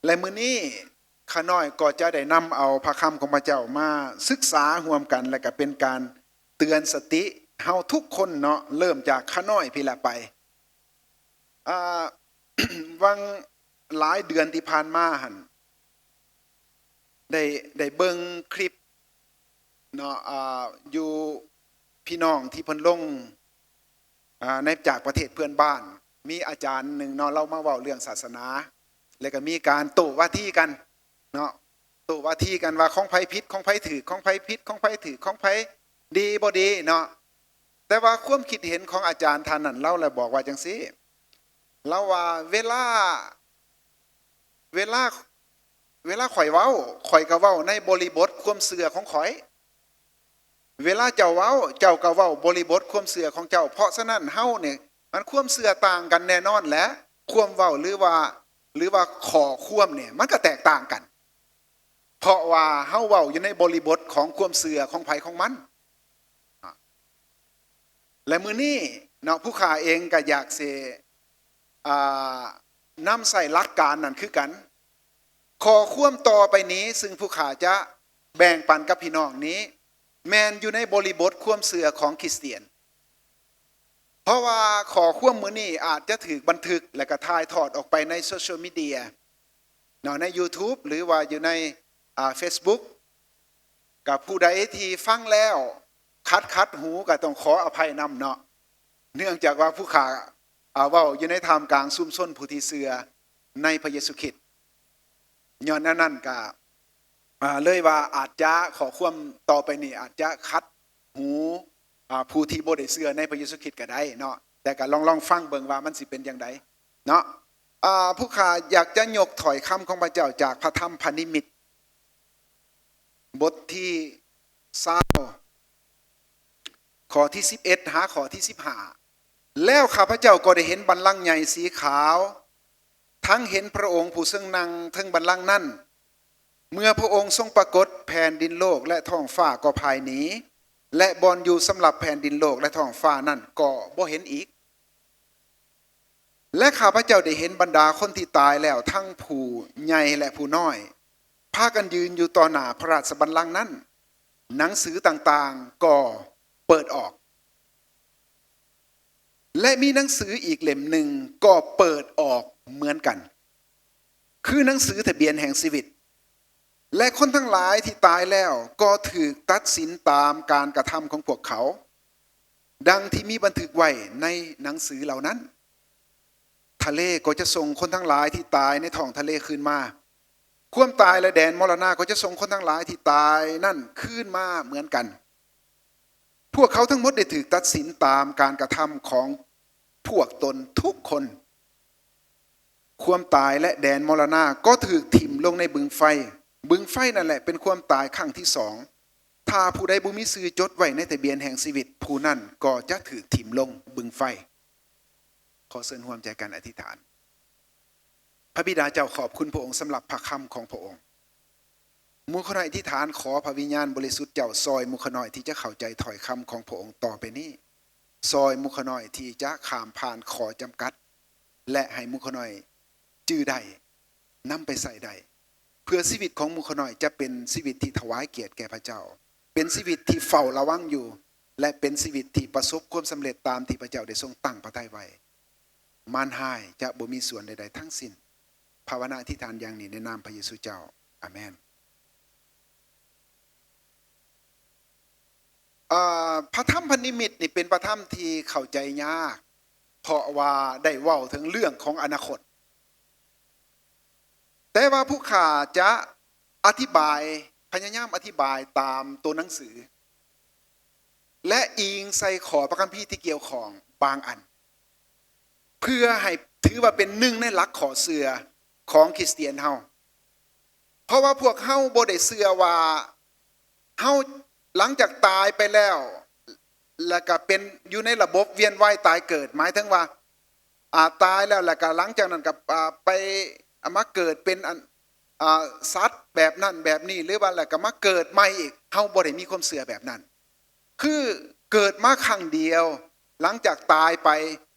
ແລະ ມື້ນີ້ຂ້ານ້ອຍກໍຈະໄດ້ນຳເອົາພະຄຳຂອງພະເຈົ້າມາສຶກສາຮ່ວມກັນ ແລະ ກໍເປັນການເຕືອນສະຕິເຮົາທຸກຄົນເນາະ, ເລີ່ມຈາກຂ້ານ້ອຍພີ້ລະໄປ. ອ່າ ຫວ່າງຫຼາຍເດືອນທີ່ຜ່ານມາຫັ້ນ ໄດ້ ໄດ້ເບິ່ງຄລິບເນາະ ອ່າ ຢູ່ ພີ່ນ້ອງທີ່ເພິ່ນລົງ ອ່າ ໃນ ຈາກປະເທດເພື່ອນບ້ານ, ມີອາຈານໜຶ່ງເນາະ ລາວມາເວົ້າເລື່ອງສາສະໜາ ແລ້ວກໍມີການໂຕ້ວາທີກັນເນາະ, ໂຕ້ວາທີກັນວ່າຂອງໃຜຜິດ ຂອງໃຜຖືກ ຂອງໃຜຜິດ ຂອງໃຜຖືກ ຂອງໃຜດີບໍ່ດີເນາະ. ແຕ່ວ່າຄວາມຄິດເຫັນຂອງອາຈານທ່ານນັ້ນ ລາວລະບອກວ່າຈັ່ງຊີ້, ລາວວ່າ ເວລາ ເວລາ ເວລາຂ້ອຍເວົ້າ ຂ້ອຍກໍເວົ້າໃນບໍລິບົດຄວາມເຊື່ອຂອງຂ້ອຍ, ເວລາເຈົ້າເວົ້າ ເຈົ້າກໍເວົ້າບໍລິບົດຄວາມເຊື່ອຂອງເຈົ້າ. ເພາະສະນັ້ນເຮົານີ້ ມັນຄວາມເຊື່ອຕ່າງກັນແນ່ນອນແຫຼະ, ຄວາມເວົ້າ ຫຼືວ່າ ຫຼືວ່າຂໍ້ຄວາມນີ້ ມັນກໍແຕກຕ່າງກັນ, ເພາະວ່າເຮົາເວົ້າຢູ່ໃນບໍລິບົດຂອງຄວາມເຊື່ອຂອງໃຜຂອງມັນ. ແລະ ມື້ນີ້ເນາະ ຜູ້ຂ້າເອງກໍຢາກຊິ ອ່າ ນຳໃຊ້ຫຼັກການນັ້ນຄືກັນ. ຂໍ້ຄວາມຕໍ່ໄປນີ້ ຊຶ່ງຜູ້ຂ້າຈະແບ່ງປັນກັບພີ່ນ້ອງນີ້ ແມ່ນຢູ່ໃນບໍລິບົດຄວາມເຊື່ອຂອງຄຣິສຕຽນ, ເພາະວ່າຂໍ້ຄວາມມື້ນີ້ອາດຈະຖືກບັນທຶກ ແລະ ກະຖ່າຍທອດອອກໄປໃນໂຊຊຽວມີເດຍເນາະ, ໃນຢູທູບ ຫຼືວ່າຢູ່ໃນ ອ່າ ເຟສບຸກ. ກັບຜູ້ໃດທີ່ຟັງແລ້ວຂັດໆຫູ ກໍຕ້ອງຂໍອະໄພນຳເນາະ, ເນື່ອງຈາກວ່າຜູ້ຂ້າ ອ່າ ເວົ້າຢູ່ໃນທ່າມກາງຊຸມຊົນຜູ້ທີ່ເຊື່ອໃນພະເຢຊູຄຣິດ. ຍ້ອນອັນນັ້ນກໍ ອ່າ ເລີຍວ່າອາດຈະ ຂໍ້ຄວາມຕໍ່ໄປນີ້ອາດຈະຂັດຫູ ອ່າ ຜູ້ທີ່ບໍ່ໄດ້ເຊື່ອໃນພະເຢຊູຄຣິດກໍໄດ້ເນາະ, ແຕ່ກໍລອງ ລອງຟັງເບິ່ງວ່າມັນຊິເປັນຈັ່ງໃດເນາະ. ອ່າ ຜູ້ຂ້າຢາກຈະຍົກຖ້ອຍຄຳຂອງພະເຈົ້າຈາກພະທຳພະນິມິດ ບົດທີຊາວ ຂໍ້ທີສິບເອັດ ຫາຂໍ້ທີສິບຫ້າ. ແລ້ວຂ້າພະເຈົ້າກໍໄດ້ເຫັນບັນລັງໃຫຍ່ສີຂາວ, ທັງເຫັນພະອົງຜູ້ເຊິ່ງນັ່ງເທິງບັນລັງນັ້ນ. ເມື່ອພະອົງຊົງປາກົດ, ແຜ່ນດິນໂລກ ແລະ ທ້ອງຟ້າກໍພາຍໜີ, ແລະ ບ່ອນຢູ່ສຳລັບແຜ່ນດິນໂລກ ແລະ ທ້ອງຟ້ານັ້ນກໍບໍ່ເຫັນອີກ. ແລະ ຂ້າພະເຈົ້າໄດ້ເຫັນບັນດາຄົນທີ່ຕາຍແລ້ວ ທັງຜູ້ໃຫຍ່ ແລະ ຜູ້ນ້ອຍ, ພາກັນຢືນຢູ່ຕໍ່ໜ້າພະລາຊະບັນລັງນັ້ນ. ໜັງສືຕ່າງໆກໍເປີດອອກ, ແລະ ມີໜັງສືອີກເຫຼັ້ມໜຶ່ງກໍເປີດອອກເໝືອນກັນ, ຄືໜັງສືທະບຽນແຫ່ງຊີວິດ. ແລະ ຄົນທັງຫຼາຍທີ່ຕາຍແລ້ວກໍຖືກຕັດສິນຕາມການກະທຳຂອງພວກເຂົາ, ດັ່ງທີ່ມີບັນທຶກໄວ້ໃນໜັງສືເຫຼົ່ານັ້ນ. ທະເລກໍຈະສົ່ງຄົນທັງຫຼາຍທີ່ຕາຍໃນທ້ອງທະເລຄືນມາ. ຄວາມຕາຍ ແລະ ແດນມໍລະນາກໍຈະສົ່ງຄົນທັງຫຼາຍທີ່ຕາຍນັ້ນຄືນມາເໝືອນກັນ. ພວກເຂົາທັງໝົດໄດ້ຖືກຕັດສິນຕາມການກະທຳຂອງພວກຕົນທຸກຄົນ. ຄວາມຕາຍ ແລະ ແດນມໍລະນາກໍຖືກຖິ້ມລົງໃນບຶງໄຟ. ບຶງໄຟນັ້ນແຫຼະເປັນຄວາມຕາຍຄັ້ງທີສອງ. ຖ້າຜູ້ໃດບໍ່ມີຊື່ຈົດໄວ້ໃນທະບຽນແຫ່ງຊີວິດ, ຜູ້ນັ້ນກໍຈະຖືກຖິ້ມລົງບຶງໄຟ. ຂໍເຊີນຮ່ວມໃຈກັນອະທິຖານ. ພະບິດາເຈົ້າ, ຂອບຄຸນພະອົງສຳລັບພະຄຳຂອງພະອົງ. ໝູ່ຂ້ານ້ອຍອະທິຖານ ຂໍພະວິນຍານບໍລິສຸດເຈົ້າຊ່ອຍໝູ່ຂ້ານ້ອຍທີ່ຈະເຂົ້າໃຈຖ້ອຍຄຳຂອງພະອົງຕໍ່ໄປນີ້, ຊ່ອຍໝູ່ຂ້ານ້ອຍທີ່ຈະຂ້າມຜ່ານຂໍ້ຈຳກັດ ແລະ ໃຫ້ໝູ່ຂ້ານ້ອຍຈື່ໄດ້, ນຳໄປໃຊ້ໄດ້, ເພື່ອຊີວິດຂອງໝູ່ຂ້ານ້ອຍຈະເປັນຊີວິດທີ່ຖວາຍກຽດແກ່ພະເຈົ້າ, ເປັນຊີວິດທີ່ເຝົ້າລະວັງຢູ່ ແລະ ເປັນຊີວິດທີ່ປະສົບຄວາມສຳເລັດຕາມທີ່ພະເຈົ້າໄດ້ຊົງຕັ້ງພະໄທໄວ້. ມານຮ້າຍຈະບໍ່ມີສ່ວນໃດໆທັງສິ້ນ. ພາວະນາອະທິຖານຢ່າງນີ້ໃນນາມພະເຢຊູເຈົ້າ. ອາເມນ. ເອີ ພະທຳພະນິມິດນີ້ເປັນພະທຳທີ່ເຂົ້າໃຈຍາກ, ເພາະວ່າໄດ້ເວົ້າເຖິງເລື່ອງຂອງອະນາຄົດ. ແຕ່ວ່າຜູ້ຂ້າຈະອະທິບາຍ, ພະຍາຍາມອະທິບາຍຕາມໂຕໜັງສື ແລະ ອີງໃສ່ຂໍ້ພະຄຳພີທີ່ກ່ຽວຂ້ອງບາງອັນ ເພື່ອໃຫ້ຖືວ່າເປັນໜຶ່ງໃນຫຼັກຂໍ້ເຊື່ອຂອງຄຣິສຕຽນເຮົາ. ເພາະວ່າພວກເຮົາບໍ່ໄດ້ເຊື່ອວ່າເຮົາ ຫຼັງຈາກຕາຍໄປແລ້ວ ແລ້ວກະເປັນຢູ່ໃນລະບົບວຽນວ່າຍຕາຍເກີດ, ໝາຍເຖິງວ່າ ອາ ຕາຍແລ້ວ ແລ້ວກະຫຼັງຈາກນັ້ນກະ ອາ ໄປ ອາ ມາເກີດເປັນອັນ ອາ ສັດແບບນັ້ນແບບນີ້ ຫຼືວ່າແລ້ວກະມາເກີດໃໝ່ອີກ. ເຮົາບໍ່ໄດ້ມີຄວາມເຊື່ອແບບນັ້ນ. ຄືເກີດມາຄັ້ງດຽວ, ຫຼັງຈາກຕາຍໄປ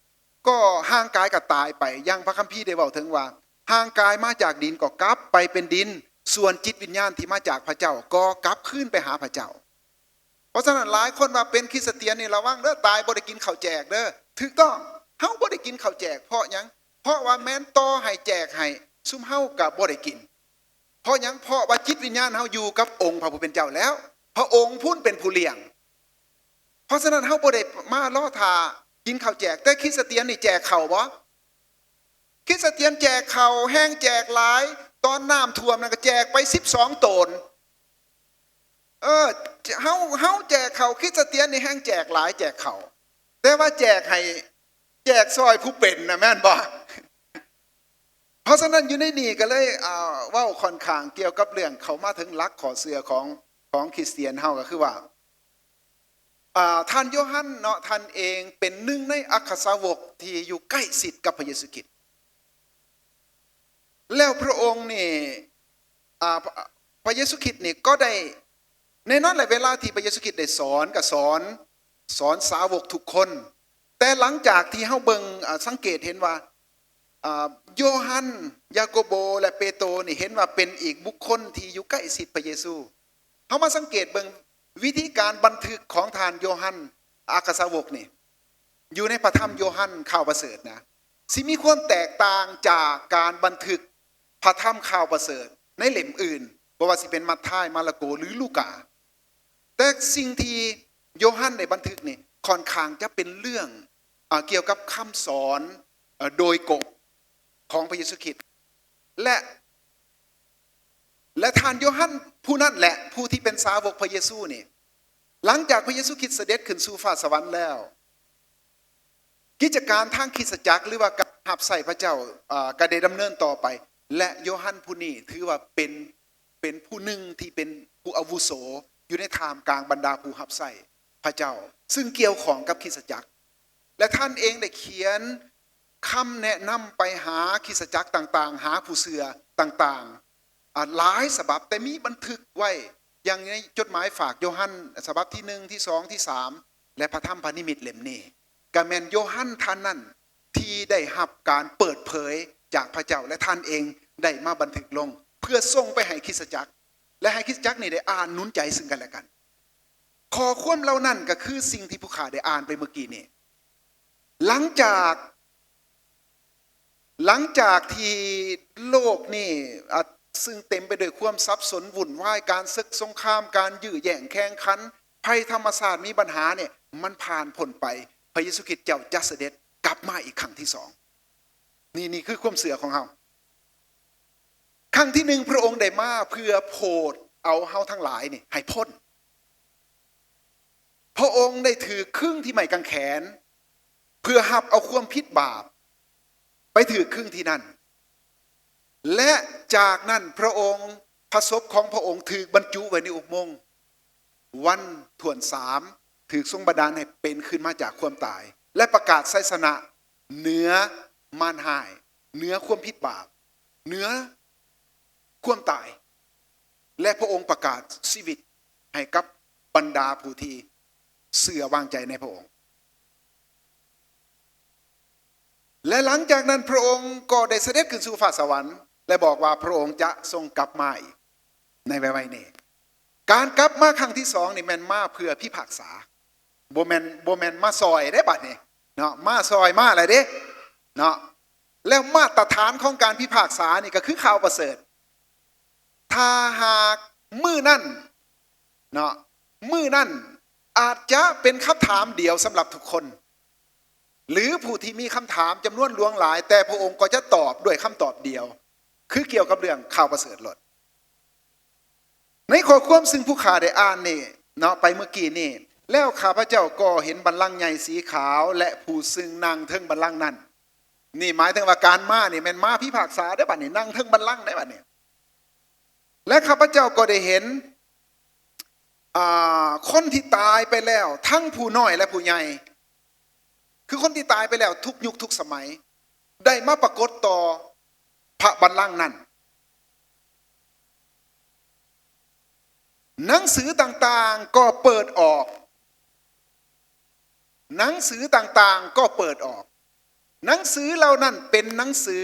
ກໍຮ່າງກາຍກໍຕາຍໄປ. ຢ່າງພະຄຳພີໄດ້ເວົ້າເຖິງວ່າ ຮ່າງກາຍມາຈາກດິນກໍກັບໄປເປັນດິນ, ສ່ວນຈິດວິນຍານທີ່ມາຈາກພະເຈົ້າກໍກັບຄືນໄປຫາພະເຈົ້າ. ເພາະສະນັ້ນ ຫຼາຍຄົນວ່າເປັນຄຣິສຕຽນນີ້ລະວັງເດີ, ຕາຍບໍ່ໄດ້ກິນເຂົ້າແຈກເດີ. ຖືກຕ້ອງ, ເຮົາບໍ່ໄດ້ກິນເຂົ້າແຈກ ເພາະຫຍັງ? ເພາະວ່າແມ່ນຕໍ່ໃຫ້ແຈກໃຫ້ ຊຸມເຮົາກໍບໍ່ໄດ້ກິນ. ເພາະຫຍັງ? ເພາະວ່າຈິດວິນຍານເຮົາຢູ່ກັບອົງພະຜູ້ເປັນເຈົ້າແລ້ວ, ພະອົງພຸ້ນເປັນຜູ້ລ້ຽງ. ເພາະສະນັ້ນ ເຮົາບໍ່ໄດ້ມາລໍຖ້າກິນເຂົ້າແຈກ. ແຕ່ຄຣິສຕຽນນີ້ແຈກເຂົ້າບໍ່? ຄຣິສຕຽນແຈກເຂົ້າ ແຮງແຈກຫຼາຍ, ຕອນນ້ຳຖ້ວມນັ້ນກໍແຈກໄປສິບສອງໂຕນ. ເອີ ເຮົາ ເຮົາແຈກເຂົ້າ, ຄຣິສຕຽນນີ້ແຮງແຈກຫຼາຍ ແຈກເຂົ້າ, ແຕ່ວ່າແຈກໃຫ້ ແຈກຊ່ອຍຜູ້ເປັນນະ ແມ່ນບໍ່? ເພາະສະນັ້ນ ຢູ່ໃນນີ້ກໍເລີຍ ອ່າ ເວົ້າຂ້ອນຂ້າງກ່ຽວກັບເລື່ອງເຂົ້າມາເຖິງຫຼັກຂໍ້ເຊື່ອຂອງ ຂອງຄຣິສຕຽນເຮົາ ກໍຄືວ່າ ອ່າ ທ່ານໂຢຮັນເນາະ, ທ່ານເອງເປັນໜຶ່ງໃນອັກຄະສາວົກທີ່ຢູ່ໃກ້ຊິດກັບພະເຢຊູຄຣິດ. ແລ້ວພະອົງນີ້ ອ່າ ພະ ພະເຢຊູຄຣິດນີ້ກໍໄດ້ ແນ່ນອນແຫຼະ ເວລາທີ່ພະເຢຊູຄຣິດໄດ້ສອນ ກໍສອນ ສອນສາວົກທຸກຄົນ. ແຕ່ຫຼັງຈາກທີ່ເຮົາເບິ່ງ ອ່າ ສັງເກດເຫັນວ່າ ອ່າ ໂຢຮັນ, ຢາໂກໂບ ແລະ ເປໂຕນີ້ເຫັນວ່າເປັນອີກບຸກຄົນທີ່ຢູ່ໃກ້ຊິດພະເຢຊູ. ເຮົາມາສັງເກດເບິ່ງວິທີການບັນທຶກຂອງທ່ານໂຢຮັນ ອັກຄະສາວົກນີ້ ຢູ່ໃນພະທຳໂຢຮັນຂ່າວປະເສີດນະ ຊິມີຄວາມແຕກຕ່າງຈາກການບັນທຶກພະທຳຂ່າວປະເສີດໃນເຫຼັ້ມອື່ນ, ບໍ່ວ່າຊິເປັນມັດທາຍ, ມາລະໂກ ຫຼື ລູກາ. ແຕ່ສິ່ງທີ່ໂຢຮັນໄດ້ບັນທຶກນີ້ ຂ້ອນຂ້າງຈະເປັນເລື່ອງ ອ່າ ກ່ຽວກັບຄຳສອນ ເອີ ໂດຍກົງຂອງພະເຢຊູຄຣິດ ແລະ ແລະ ທ່ານໂຢຮັນຜູ້ນັ້ນແຫຼະ ຜູ້ທີ່ເປັນສາວົກພະເຢຊູນີ້. ຫຼັງຈາກພະເຢຊູຄຣິດສະເດັດຂຶ້ນສູ່ຟ້າສະຫວັນແລ້ວ, ກິດຈະການທາງຄຣິສຕະຈັກ ຫຼືວ່າການຮັບໃຊ້ພະເຈົ້າ ເອີ ກໍໄດ້ດຳເນີນຕໍ່ໄປ ແລະ ໂຢຮັນຜູ້ນີ້ຖືວ່າເປັນ ເປັນຜູ້ໜຶ່ງທີ່ເປັນຜູ້ອາວຸໂສຢູ່ໃນທ່າມກາງບັນດາຜູ້ຮັບໃຊ້ພະເຈົ້າ ຊຶ່ງກ່ຽວຂ້ອງກັບຄຣິສຕະຈັກ ແລະ ທ່ານເອງໄດ້ຂຽນຄຳແນະນຳໄປຫາຄຣິສຕະຈັກຕ່າງໆ, ຫາຜູ້ເຊື່ອຕ່າງໆ ອາ ຫຼາຍສະບັບ, ແຕ່ມີບັນທຶກໄວ້ ຢ່າງໃນຈົດໝາຍຝາກໂຢຮັນສະບັບທີໜຶ່ງ, ທີສອງ, ທີສາມ ແລະ ພະທຳພະນິມິດເຫຼັ້ມນີ້. ກະແມ່ນໂຢຮັນທ່ານນັ້ນທີ່ໄດ້ຮັບການເປີດເຜີຍຈາກພະເຈົ້າ ແລະ ທ່ານເອງໄດ້ມາບັນທຶກລົງ ເພື່ອສົ່ງໄປໃຫ້ຄຣິສຕະຈັກ ແລະ ໃຫ້ຄຣິສຕະຈັກນີ້ໄດ້ອ່ານໜູນໃຈຊຶ່ງກັນແລະກັນ. ຂໍ້ຄວາມເຫຼົ່ານັ້ນກໍຄືສິ່ງທີ່ຜູ້ຂ້າໄດ້ອ່ານໄປເມື່ອກີ້ນີ້. ຫຼັງຈາກ ຫຼັງຈາກທີ່ໂລກນີ້ ອາ ຊຶ່ງເຕັມໄປດ້ວຍຄວາມສັບສົນວຸ່ນວາຍ, ການເສິກສົງຄາມ, ການຢື້ແຍ່ງແຂ່ງຂັນ, ໄພທຳມະຊາດມີບັນຫານີ້ ມັນຜ່ານພົ້ນໄປ, ພະເຢຊູຄຣິດເຈົ້າຈະສະເດັດກັບມາອີກຄັ້ງທີສອງ. ນີ້ ນີ້ຄືຄວາມເຊື່ອຂອງເຮົາ. ຄັ້ງທີໜຶ່ງ ພະອົງໄດ້ມາເພື່ອໂຜດເອົາເຮົາທັງຫຼາຍນີ້ໃຫ້ພົ້ນ. ພະອົງໄດ້ຖືກຄຶງທີ່ໄມ້ກາງແຂນ ເພື່ອຮັບເອົາຄວາມຜິດບາບໄປຖືກຄຶງທີ່ນັ້ນ ແລະ ຈາກນັ້ນພະອົງ ພະສົບຂອງພະອົງຖືກບັນຈຸໄວ້ໃນອຸໂມງ ວັນຖ້ວນສາມ ຖືກຊົງບັນດານໃຫ້ເປັນຄືນມາຈາກຄວາມຕາຍ ແລະ ປະກາດໄຊຊະນະເໜືອມານຮ້າຍ, ເໜືອຄວາມຜິດບາບ, ເໜືອຄວາມຕາຍ ແລະ ພະອົງປະກາດຊີວິດໃຫ້ກັບບັນດາຜູ້ທີ່ເຊື່ອວາງໃຈໃນພະອົງ. ແລະ ຫຼັງຈາກນັ້ນພະອົງກໍໄດ້ສະເດັດຂຶ້ນສູ່ຟ້າສະຫວັນ ແລະ ບອກວ່າພະອົງຈະຊົງກັບມາອີກໃນໄວໆນີ້. ການກັບມາຄັ້ງທີສອງນີ້ແມ່ນມາເພື່ອພິພາກສາ, ບໍ່ແມ່ນ ບໍ່ແມ່ນມາຊ່ອຍເດ້ບັດນີ້ເນາະ, ມາຊ່ອຍມາແລ້ວເດ້ເນາະ. ແລ້ວມາດຕະຖານຂອງການພິພາກສານີ້ກໍຄືຂ່າວປະເສີດ. ຖ້າຫາກມື້ນັ້ນເນາະ, ມື້ນັ້ນອາດຈະເປັນຄຳຖາມດຽວສຳລັບທຸກຄົນ ຫຼື ຜູ້ທີ່ມີຄຳຖາມຈຳນວນຫຼວງຫຼາຍ, ແຕ່ພະອົງກໍຈະຕອບດ້ວຍຄຳຕອບດຽວ, ຄືກ່ຽວກັບເລື່ອງຂ່າວປະເສີດໂລດ. ໃນຂໍ້ຄວາມຊຶ່ງຜູ້ຂ້າໄດ້ອ່ານນີ້ເນາະ ໄປເມື່ອກີ້ນີ້, ແລ້ວຂ້າພະເຈົ້າກໍເຫັນບັນລັງໃຫຍ່ສີຂາວ ແລະ ຜູ້ຊຶ່ງນັ່ງເທິງບັນລັງນັ້ນ. ນີ້ໝາຍເຖິງວ່າການມານີ້ແມ່ນມາພິພາກສາເດ້ບັດນີ້, ນັ່ງເທິງບັນລັງເດ້ບັດນີ້. ແລະ ຂ້າພະເຈົ້າກໍໄດ້ເຫັນ ອ່າ ຄົນທີ່ຕາຍໄປແລ້ວ ທັງຜູ້ນ້ອຍ ແລະ ຜູ້ໃຫຍ່, ຄືຄົນທີ່ຕາຍໄປແລ້ວທຸກຍຸກທຸກສະໄໝ ໄດ້ມາປາກົດຕໍ່ພະບັນລັງນັ້ນ. ໜັງສືຕ່າງໆກໍເປີດອອກ, ໜັງສືຕ່າງໆກໍເປີດອອກ. ໜັງສືເຫຼົ່ານັ້ນເປັນໜັງສື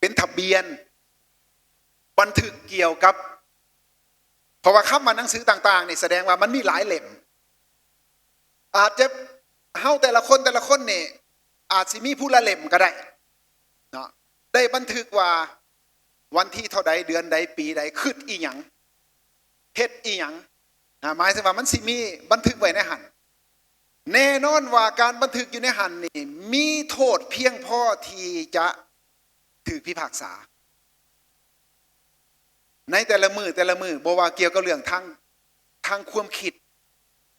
ປັນທະບຽນ ບັນທຶກກ່ຽວກັບ ເພາະວ່າຄຳວ່າໜັງສືຕ່າງໆນີ້ ສະແດງວ່າມັນມີຫຼາຍເຫຼັ້ມ. ອາດຈະ ເຮົາແຕ່ລະຄົນ ແຕ່ລະຄົນນີ້ ອາດຊິມີຜູ້ລະເຫຼັ້ມກໍໄດ້ເນາະ ໄດ້ບັນທຶກວ່າວັນທີເທົ່າໃດ ເດືອນໃດ ປີໃດ ຄິດອີ່ຫຍັງ ເຮັດອີ່ຫຍັງ ນະ ໝາຍເຖິງວ່າມັນຊິມີບັນທຶກໄວ້ໃນຫັ້ນ. ແນ່ນອນວ່າການບັນທຶກຢູ່ໃນຫັ້ນນີ້ ມີໂທດພຽງພໍທີ່ຈະຖືກພິພາກສາ ໃນແຕ່ລະມື້ ແຕ່ລະມື້ ບໍ່ວ່າກ່ຽວກັບເລື່ອງທາງ ທາງຄວາມຄິດ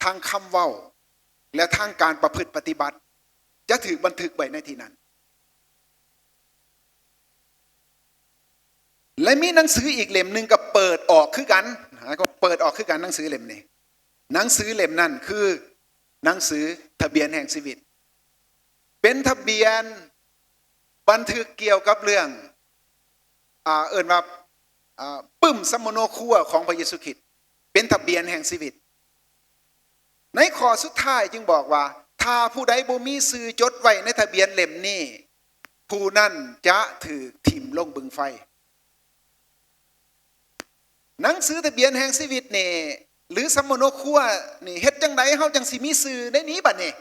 ທາງຄຳເວົ້າ ແລະ ທາງການປະພຶດປະຕິບັດ ຈະຖືກບັນທຶກໄວ້ໃນທີ່ນັ້ນ. ແລະ ມີໜັງສືອີກເຫຼັ້ມໜຶ່ງກໍເປີດອອກຄືກັນ ກໍເປີດອອກຄືກັນ ໜັງສືເຫຼັ້ມນີ້. ໜັງສືເຫຼັ້ມນັ້ນຄືໜັງສືທະບຽນແຫ່ງຊີວິດ ເປັນທະບຽນບັນທຶກກ່ຽວກັບເລື່ອງ ອ່າ ເອີ້ນວ່າ ອ່າ ປຶ້ມສຳມະໂນຄົວຂອງພະເຢຊູຄຣິດ ເປັນທະບຽນແຫ່ງຊີວິດ. ໃນຂໍ້ສຸດທ້າຍຈຶ່ງບອກວ່າ ຖ້າຜູ້ໃດບໍ່ມີຊື່ຈົດໄວ້ໃນທະບຽນເຫຼັ້ມນີ້ ຜູ້ນັ້ນຈະຖືກຖິ້ມລົງບຶງໄຟ. ໜັງສືທະບຽນແຫ່ງຊີວິດນີ້ ຫຼື ສຳມະໂນຄົວນີ້ ເຮັດຈັ່ງໃດເຮົາຈັ່ງຊິມີຊື່ໃນນີ້ບັດນີ້?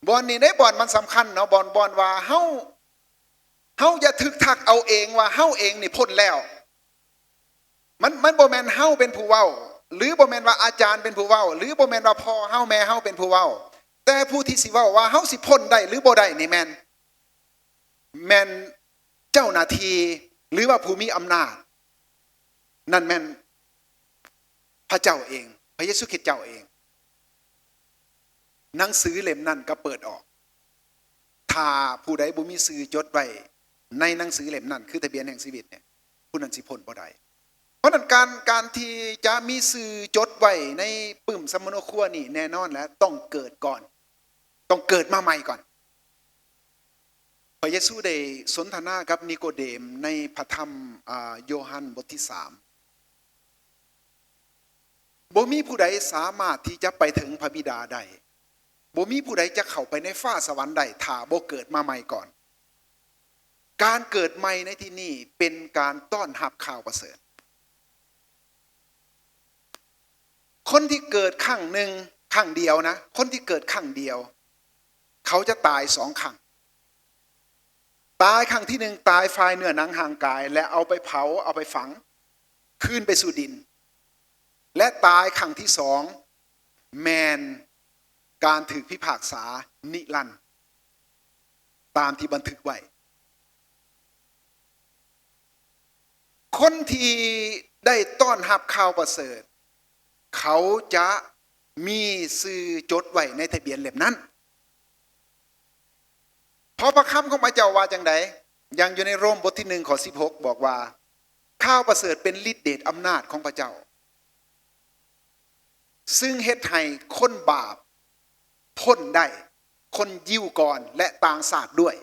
ບ່ອນນີ້ເດ້ ບ່ອນມັນສຳຄັນເນາະ ບ່ອນ ບ່ອນວ່າເຮົາ ເຮົາຢ່າຖືກທັກເອົາເອງວ່າເຮົາເອງນີ້ພົ້ນແລ້ວ. ມັນ ມັນບໍ່ແມ່ນເຮົາເປັນຜູ້ເວົ້າ ຫຼື ບໍ່ແມ່ນວ່າອາຈານເປັນຜູ້ເວົ້າ ຫຼື ບໍ່ແມ່ນວ່າພໍ່ເຮົາແມ່ເຮົາເປັນຜູ້ເວົ້າ, ແຕ່ຜູ້ທີ່ຊິເວົ້າວ່າເຮົາຊິພົ້ນໄດ້ ຫຼື ບໍ່ໄດ້ນີ້ແມ່ນ ແມ່ນເຈົ້າໜ້າທີ່ ຫຼືວ່າຜູ້ມີອຳນາດ ນັ້ນແມ່ນພະເຈົ້າເອງ, ພະເຢຊູຄຣິດເຈົ້າເອງ. ໜັງສືເຫຼັ້ມນັ້ນກໍເປີດອອກ. ຖ້າຜູ້ໃດບໍ່ມີຊື່ຈົດໄວ້ໃນໜັງສືເຫຼັ້ມນັ້ນ ຄືທະບຽນແຫ່ງຊີວິດເນຍ ຜູ້ນັ້ນຊິພົ້ນບໍ່ໄດ້. ເພາະນັ້ນ ການ ການທີ່ຈະມີຊື່ຈົດໄວ້ໃນປຶ້ມສຳມະໂນຄົວນີ້ ແນ່ນອນແຫຼະ ຕ້ອງເກີດກ່ອນ, ຕ້ອງເກີດມາໃໝ່ກ່ອນ. ພະເຢຊູໄດ້ສົນທະນາກັບນິໂກເດມໃນພະທຳ ອາ ໂຍຮັນບົດທີສາມ. ບໍ່ມີຜູ້ໃດສາມາດທີ່ຈະໄປເຖິງພະບິດາໄດ້. ບໍ່ມີຜູ້ໃດຈະເຂົ້າໄປໃນຟ້າສະຫວັນໄດ້ ຖ້າບໍ່ເກີດມາໃໝ່ກ່ອນ. ການເກີດໃໝ່ໃນທີ່ນີ້ເປັນການຕ້ອນຮັບຂ່າວປະເສີດ. ຄົນທີ່ເກີດຄັ້ງໜຶ່ງ, ຄັ້ງດຽວນະ, ຄົນທີ່ເກີດຄັ້ງດຽວ ເຂົາຈະຕາຍສອງຄັ້ງ. ຕາຍຄັ້ງທີໜຶ່ງ ຕາຍຝ່າຍເນື້ອໜັງຮ່າງກາຍ ແລະ ເອົາໄປເຜົາ, ເອົາໄປຝັງ, ຄືນໄປສູ່ດິນ. ແລະ ຕາຍຄັ້ງທີສອງ ແມ່ນການຖືກພິພາກສານິລັນ ຕາມທີ່ບັນທຶກໄວ້. ຄົນທີ່ໄດ້ຕ້ອນຮັບຂ່າວປະເສີດ ເຂົາຈະມີຊື່ຈົດໄວ້ໃນທະບຽນເຫຼັ້ມນັ້ນ. ເພາະພະຄຳຂອງພະເຈົ້າວ່າຈັ່ງໃດ? ຢ່າງຢູ່ໃນໂຣມບົດທີໜຶ່ງ ຂໍ້ສິບຫົກ ບອກວ່າ ຂ່າວປະເສີດເປັນລິດເດດອຳນາດຂອງພະເຈົ້າ ຊຶ່ງເຮັດໃຫ້ຄົນບາບພົ້ນໄດ້, ຄົນຢິວກ່ອນ ແລະ ຕ່າງຊາດດ້ວຍ.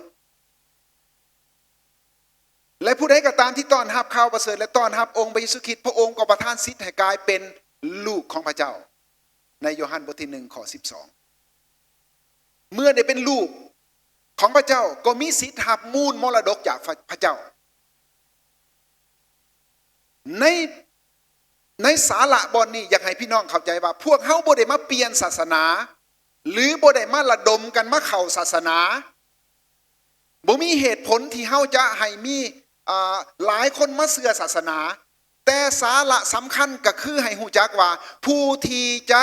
ແລະ ຜູ້ໃດກໍຕາມທີ່ຕ້ອນຮັບຂ່າວປະເສີດ ແລະ ຕ້ອນຮັບອົງພະເຢຊູຄຣິດ, ພະອົງກໍປະທານສິດໃຫ້ກາຍເປັນລູກຂອງພະເຈົ້າ. ໃນໂຍຮັນບົດທີໜຶ່ງ ຂໍ້ສິບສອງ. ເມື່ອໄດ້ເປັນລູກຂອງພະເຈົ້າ ກໍມີສິດຮັບມູນມໍລະດົກຈາກພະ ພະເຈົ້າ. ໃນ ໃນສາລະບ່ອນນີ້ ຢາກໃຫ້ພີ່ນ້ອງເຂົ້າໃຈວ່າ ພວກເຮົາບໍ່ໄດ້ມາປ່ຽນສາສະໜາ ຫຼື ບໍ່ໄດ້ມາລະດົມກັນມາເຂົ້າສາສະໜາ. ບໍ່ມີເຫດຜົນທີ່ເຮົາຈະໃຫ້ມີ ອ່າ ຫຼາຍຄົນມາເຊື່ອສາສະໜາ, ແຕ່ສາລະສຳຄັນກໍຄືໃຫ້ຮູ້ຈັກວ່າ ຜູ້ທີ່ຈະ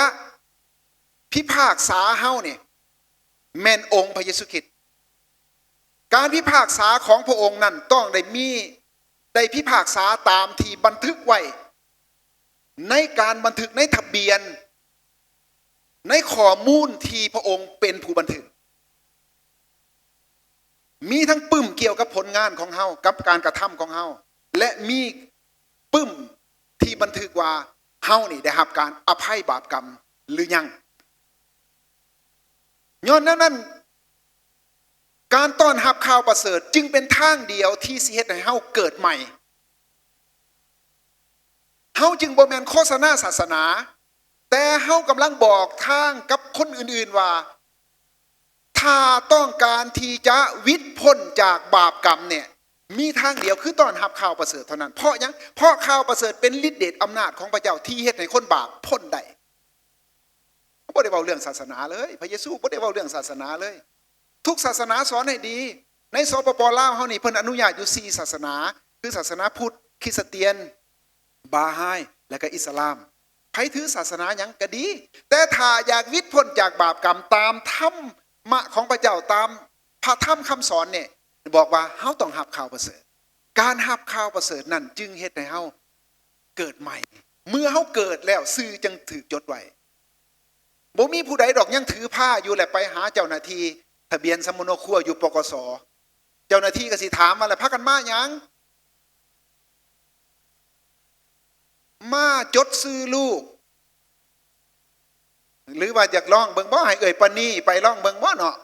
ພິພາກສາເຮົານີ້ ແມ່ນອົງພະເຢຊູຄຣິດ. ການພິພາກສາຂອງພະອົງນັ້ນຕ້ອງໄດ້ມີ ໄດ້ພິພາກສາຕາມທີ່ບັນທຶກໄວ້ໃນການບັນທຶກໃນທະບຽນ ໃນຂໍ້ມູນທີ່ພະອົງເປັນຜູ້ບັນທຶກ. ມີທັງປຶ້ມກ່ຽວກັບຜົນງານຂອງເຮົາ, ກັບການກະທຳຂອງເຮົາ ແລະ ມີປຶ້ມທີ່ບັນທຶກວ່າເຮົານີ້ໄດ້ຮັບການອະໄພບາບກຳຫຼືຍັງ. ຍ້ອນແນວນັ້ນ, ການຕ້ອນຮັບຂ່າວປະເສີດຈຶ່ງເປັນທາງດຽວທີ່ຊິເຮັດໃຫ້ເຮົາເກີດໃໝ່. ເຮົາຈຶ່ງບໍ່ແມ່ນໂຄສະນາສາສະໜາ, ແຕ່ເຮົາກຳລັງບອກທາງກັບຄົນອື່ນໆວ່າ ຖ້າຕ້ອງການທີ່ຈະຫວິດພົ້ນຈາກບາບກຳເນຍ, ມີທາງດຽວ ຄືຕ້ອນຮັບຂ່າວປະເສີດເທົ່ານັ້ນ. ເພາະຫຍັງ? ເພາະຂ່າວປະເສີດເປັນລິດເດດອຳນາດຂອງພະເຈົ້າ ທີ່ເຮັດໃຫ້ຄົນບາບພົ້ນໄດ້. ບໍ່ໄດ້ເວົ້າເລື່ອງສາສະໜາເລີຍ. ພະເຢຊູບໍ່ໄດ້ເວົ້າເລື່ອງສາສະໜາເລີຍ. ທຸກສາສະໜາສອນໃຫ້ດີ. ໃນ ສປປ ລາວເຮົານີ້ ເພິ່ນອະນຸຍາດຢູ່ສີ່ສາສະໜາ ຄືສາສະໜາພຸດ, ຄຣິສຕຽນ, ບາຮາຍ ແລະກະອິດສະລາມ. ໃຜຖືສາສະໜາຫຍັງກະດີ, ແຕ່ຖ້າຢາກວິດພົ້ນຈາກບາບກຳ ຕາມທຳມະຂອງພະເຈົ້າ, ຕາມພະທຳຄຳສອນນີ້ ບອກວ່າເຮົາຕ້ອງຮັບຂ່າວປະເສີດ. ການຮັບຂ່າວປະເສີດນັ້ນຈຶ່ງເຮັດໃຫ້ເຮົາເກີດໃໝ່. ເມື່ອເຮົາເກີດແລ້ວ ຊື່ຈຶ່ງຖືກຈົດໄວ້. ບໍ່ມີຜູ້ໃດດອກຍັງຖືພາຢູ່ ແລະໄປຫາເຈົ້າໜ້າທີ່ທະບຽນສຳມະໂນຄົວຢູ່ ປກສ. ເຈົ້າໜ້າທີ່ກໍຊິຖາມວ່າ ແລ້ວພາກັນມາຫຍັງ? ມາຈົດຊື່ລູກ ຫຼືວ່າຢາກລອງເບິ່ງບໍ່? ໃຫ້ເອື້ອຍປານີໄປລອງເບິ່ງບໍ່ເນາະ?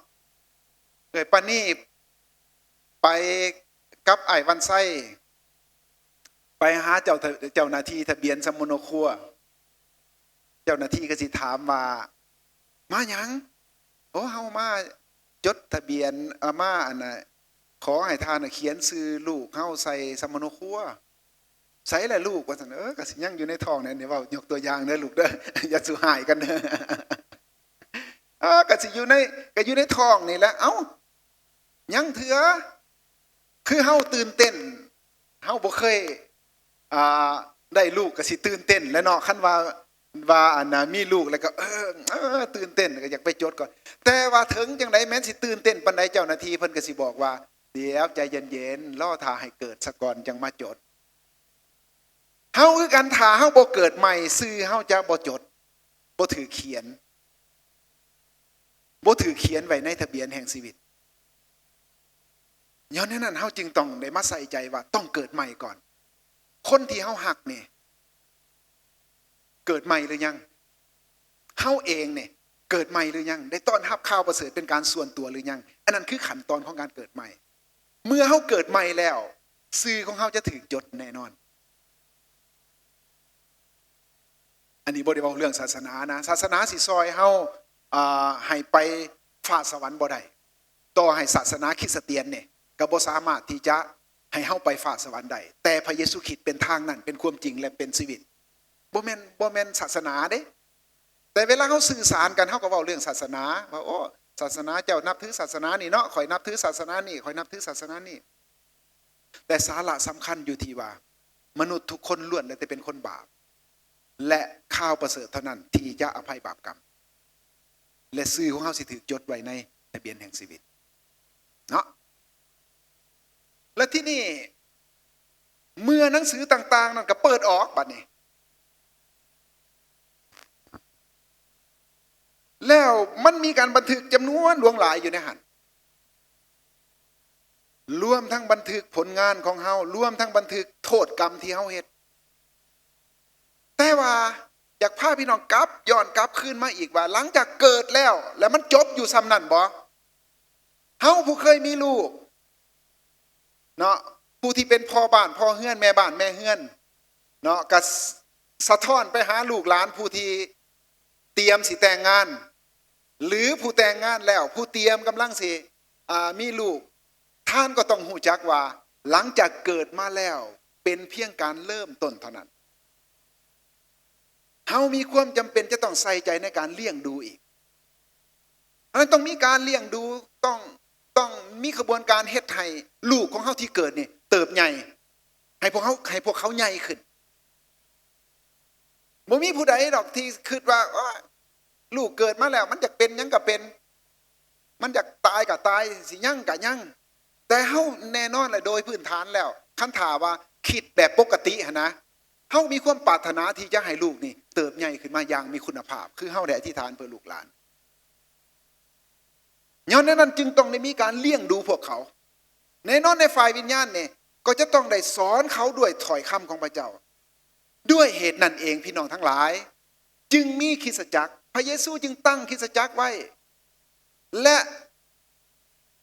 ເອື້ອຍປານີໄປກັບອ້າຍວັນໄຊ ໄປຫາເຈົ້າ ເຈົ້າໜ້າທີ່ທະບຽນສຳມະໂນຄົວ. ເຈົ້າໜ້າທີ່ກໍຊິຖາມວ່າ ມາຫຍັງ? ໂອ້ ເຮົາມາຈົດທະບຽນ ເອີ ມາອັນນ່າ ຂໍໃຫ້ທ່ານນະຂຽນຊື່ລູກເຮົາໃສ່ສຳມະໂນຄົວ. ໃສລະລູກ? ວ່າຊັ້ນ. ເອີ ກໍຊິຍັງຢູ່ໃນທ້ອງນີ້ ນີ້ເວົ້າຍົກຕົວຢ່າງເດີລູກເດີ ຢ່າສູ່ຮ້າຍກັນເດີ. ເອີ ກໍຊິຢູ່ໃນ ກໍຢູ່ໃນທ້ອງນີ້ແຫຼະ. ເອົ້າ ຍັງເທື່ອ ຄືເຮົາຕື່ນເຕັ້ນ ເຮົາບໍ່ເຄີຍ ອ່າ ໄດ້ລູກກໍຊິຕື່ນເຕັ້ນແຫຼະເນາະ. ຄັນວ່າ ວ່າອັນນ່າ ມີລູກແລ້ວກໍ ເອີ ເອີ ຕື່ນເຕັ້ນ ກໍຢາກໄປຈົດກ່ອນ. ແຕ່ວ່າເຖິງຈັ່ງໃດ ແມ່ນຊິຕື່ນເຕັ້ນປານໃດ ເຈົ້າໜ້າທີ່ເພິ່ນກໍຊິບອກວ່າ ດຽວໃຈເຢັນໆ ລໍຖ້າໃຫ້ເກີດສາກ່ອນຈັ່ງມາຈົດ. ເຮົາຄືກັນ ຖ້າເຮົາບໍ່ເກີດໃໝ່ ຊື່ເຮົາຈະບໍ່ຈົດ ບໍ່ຖືກຂຽນ ບໍ່ຖືກຂຽນໄວ້ໃນທະບຽນແຫ່ງຊີວິດ. ຍ້ອນແນວນັ້ນ ເຮົາຈຶ່ງຕ້ອງໄດ້ມາໃສ່ໃຈວ່າຕ້ອງເກີດໃໝ່ກ່ອນ. ຄົນທີ່ເຮົາຮັກນີ້ ເກີດໃໝ່ຫຼືຍັງ? ເຮົາເອງນີ້ ເກີດໃໝ່ຫຼືຍັງ? ໄດ້ຕ້ອນຮັບຂ່າວປະເສີດເປັນການສ່ວນຕົວຫຼືຍັງ? ອັນນັ້ນຄືຂັ້ນຕອນຂອງການເກີດໃໝ່. ເມື່ອເຮົາເກີດໃໝ່ແລ້ວ ຊື່ຂອງເຮົາຈະຖືກຈົດແນ່ນອນ. ອັນນີ້ບໍ່ໄດ້ເວົ້າເລື່ອງສາສະໜານະ. ສາສະໜາຊິຊ່ອຍເຮົາ ອ່າ ໃຫ້ໄປຟ້າສະຫວັນບໍ່ໄດ້. ຕໍ່ໃຫ້ສາສະໜາຄຣິສຕຽນນີ້ ກໍບໍ່ສາມາດທີ່ຈະໃຫ້ເຮົາໄປຟ້າສະຫວັນໄດ້. ແຕ່ພະເຢຊູຄຣິດເປັນທາງນັ້ນ, ເປັນຄວາມຈິງ ແລະ ເປັນຊີວິດ. ບໍ່ແມ່ນ ບໍ່ແມ່ນສາສະໜາເດ້. ແຕ່ເວລາເຮົາສື່ສານກັນ ເຮົາກໍເວົ້າເລື່ອງສາສະໜາ ວ່າ ໂອ້ ສາສະໜາເຈົ້ານັບຖືສາສະໜານີ້ເນາະ, ຂ້ອຍນັບຖືສາສະໜານີ້, ຂ້ອຍນັບຖືສາສະໜານີ້. ແຕ່ສາລະສຳຄັນຢູ່ທີ່ວ່າ ມະນຸດທຸກຄົນລ້ວນແລ້ວແຕ່ເປັນຄົນບາບ ແລະ ຂ່າວປະເສີດເທົ່ານັ້ນທີ່ຈະອະໄພບາບກຳ ແລະ ຊື່ຂອງເຮົາຊິຖືກຈົດໄວ້ໃນທະບຽນແຫ່ງຊີວິດເນາະ. ແລະ ທີ່ນີ້ ເມື່ອໜັງສືຕ່າງໆນັ້ນກໍເປີດອອກບັດນີ້ ແລ້ວມັນມີການບັນທຶກຈຳນວນຫຼວງຫຼາຍຢູ່ໃນຫັ້ນ ລວມທັງບັນທຶກຜົນງານຂອງເຮົາ ລວມທັງບັນທຶກໂທດກຳທີ່ເຮົາເຮັດ. ແຕ່ວ່າຢາກພາພີ່ນ້ອງກັບ ຍ້ອນກັບຄືນມາອີກວ່າ ຫຼັງຈາກເກີດແລ້ວ ແລ້ວມັນຈົບຢູ່ສ່ຳນັ້ນບໍ່? ເຮົາຜູ້ເຄີຍມີລູກເນາະ ຜູ້ທີ່ເປັນພໍ່ບ້ານພໍ່ເຮືອນ ແມ່ບ້ານແມ່ເຮືອນເນາະ ກໍສະ ສະທ້ອນໄປຫາລູກຫຼານຜູ້ທີ່ຕຽມຊິແຕ່ງງານ ຫຼື ຜູ້ແຕ່ງງານແລ້ວ ຜູ້ຕຽມກຳລັງຊິ ອ່າ ມີລູກ. ທ່ານກໍຕ້ອງຮູ້ຈັກວ່າ ຫຼັງຈາກເກີດມາແລ້ວ ເປັນພຽງການເລີ່ມຕົ້ນເທົ່ານັ້ນ. ເຮົາມີຄວາມຈຳເປັນຈະຕ້ອງໃສ່ໃຈໃນການລ້ຽງດູອີກ. ອັນນັ້ນຕ້ອງມີການລ້ຽງດູ ຕ້ອງ ຕ້ອງມີຂະບວນການເຮັດໃຫ້ລູກຂອງເຮົາທີ່ເກີດນີ້ເຕີບໃຫຍ່ ໃຫ້ພວກເຮົາ ໃຫ້ພວກເຂົາໃຫຍ່ຂຶ້ນ. ບໍ່ມີຜູ້ໃດດອກທີ່ຄິດວ່າ ໂອ້ຍ ລູກເກີດມາແລ້ວ ມັນຢາກເປັນຫຍັງກໍເປັນ ມັນຢາກຕາຍກໍຕາຍ ຊິຍັງກໍຍັງ. ແຕ່ເຮົາແນ່ນອນແຫຼະ ໂດຍພື້ນຖານແລ້ວ ຄັນຖ້າວ່າຄິດແບບປົກກະຕິຫັ້ນນະ ເຮົາມີຄວາມປາດຖະໜາທີ່ຈະໃຫ້ລູກນີ້ເຕີບໃຫຍ່ຂຶ້ນມາຢ່າງມີຄຸນນະພາບ ຄືເຮົາໄດ້ອະທິຖານເພື່ອລູກຫຼານ. ຍ້ອນແນວນັ້ນຈຶ່ງຕ້ອງໄດ້ມີການລ້ຽງດູພວກເຂົາ. ແນ່ນອນໃນຝ່າຍວິນຍານນີ້ ກໍຈະຕ້ອງໄດ້ສອນເຂົາດ້ວຍຖ້ອຍຄຳຂອງພະເຈົ້າ. ດ້ວຍເຫດນັ້ນເອງ ພີ່ນ້ອງທັງຫຼາຍ ຈຶ່ງມີຄຣິສຕະຈັກ, ພະເຢຊູຈຶ່ງຕັ້ງຄຣິສຕະຈັກໄວ້ ແລະ